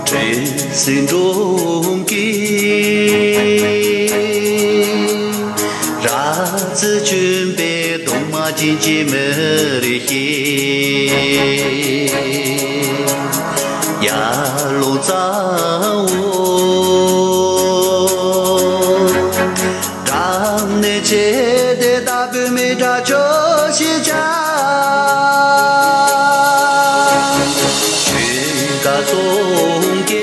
འདྲེ་སྲིན་སྒྲོམ་གྱི་ར་བཟི་གྱོན་པའི་གདོང་མ་ཅན་གྱི་མི་རིགས་ཤིག་ཡར་ལངས་ཙམ་འོ། འགྲམ་ནས་ཆེ་དེ་ལྟ་བུའི་མི་དྲག་ཁྱོད་ཤེས་ཀྱང་། ཆོས་དགའ་གསུང་མཁན་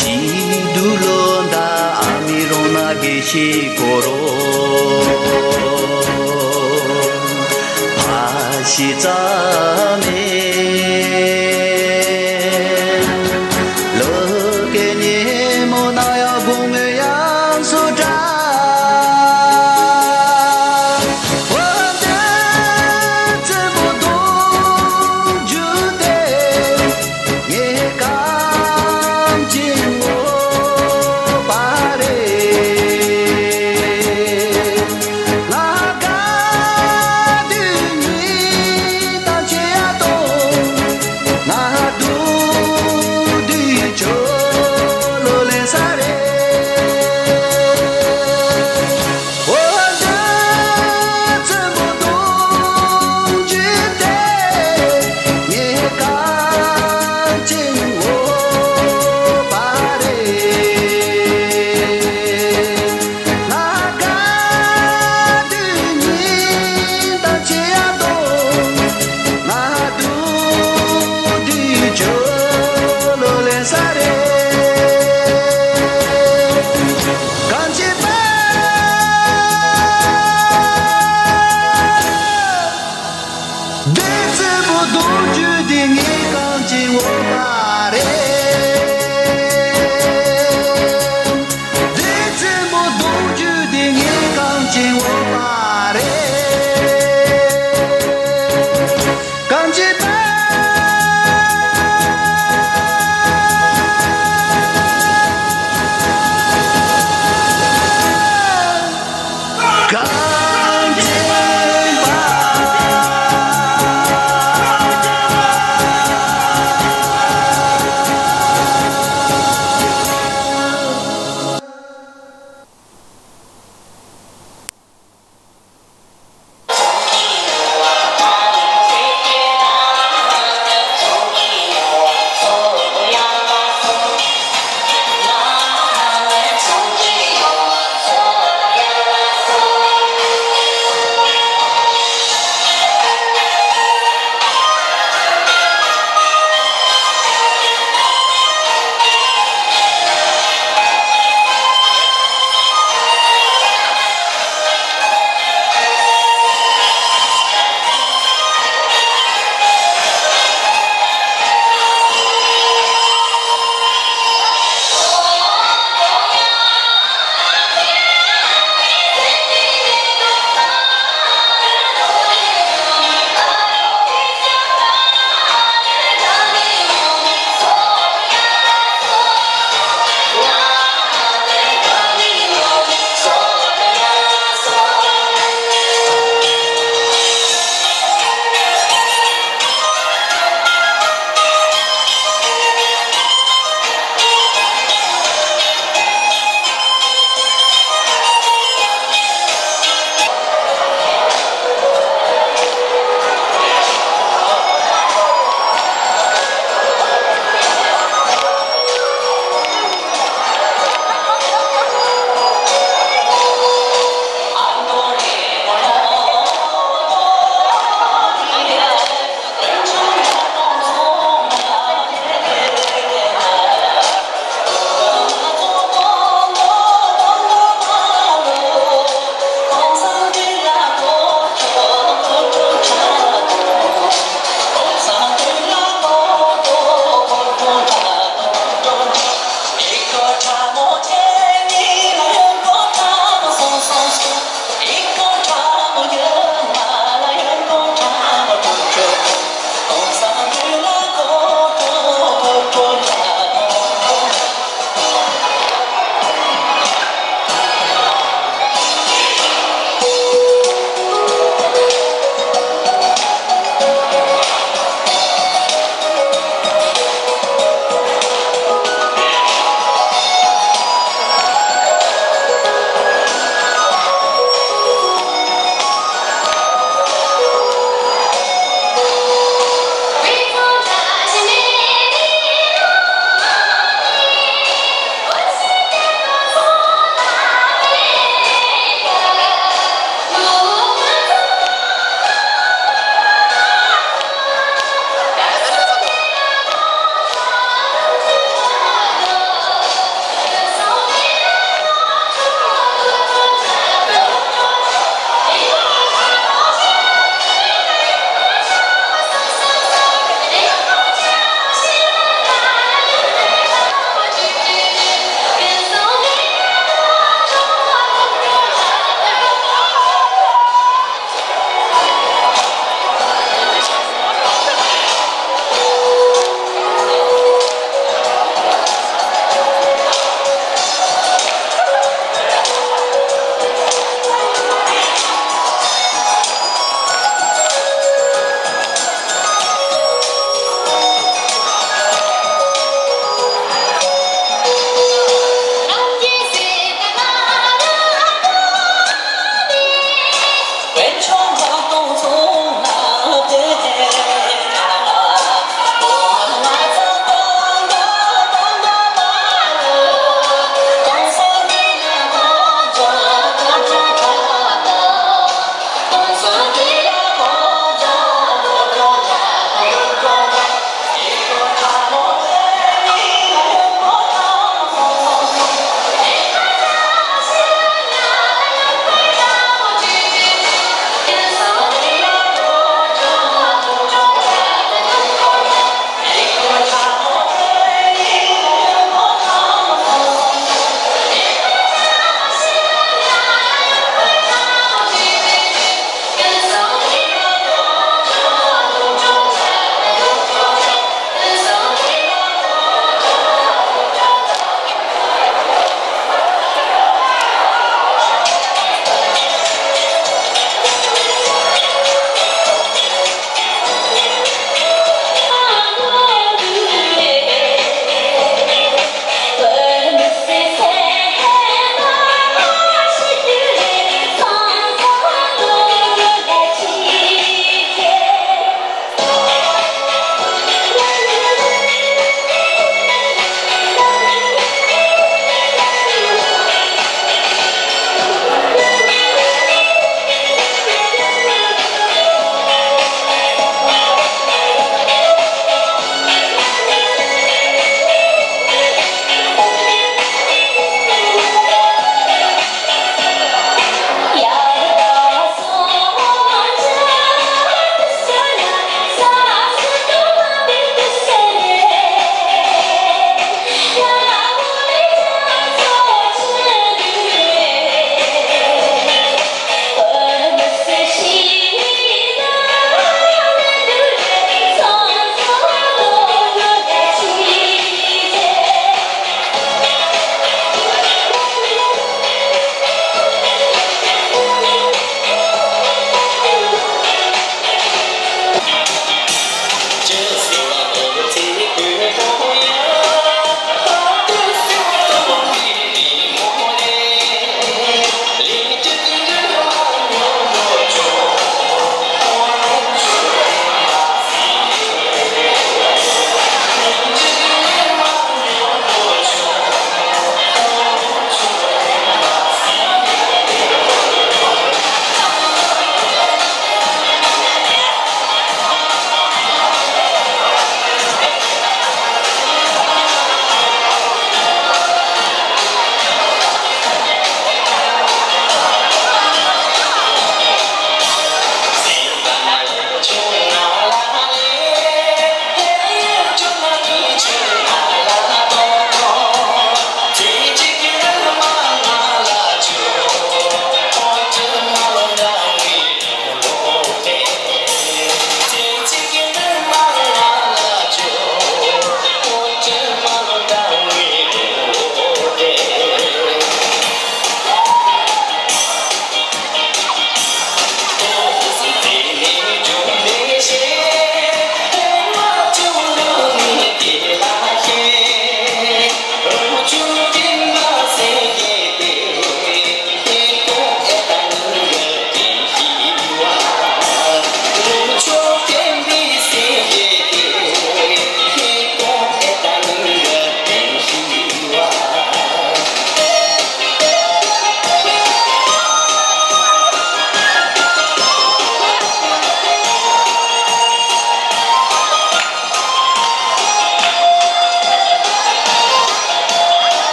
སྐྱིད་སྡུག་ལོ་ཟླ་ཨ་མི་རང་ན་དགེ་བཤེས་ཁོ་རང་ཕ་ཤི་ཙམ་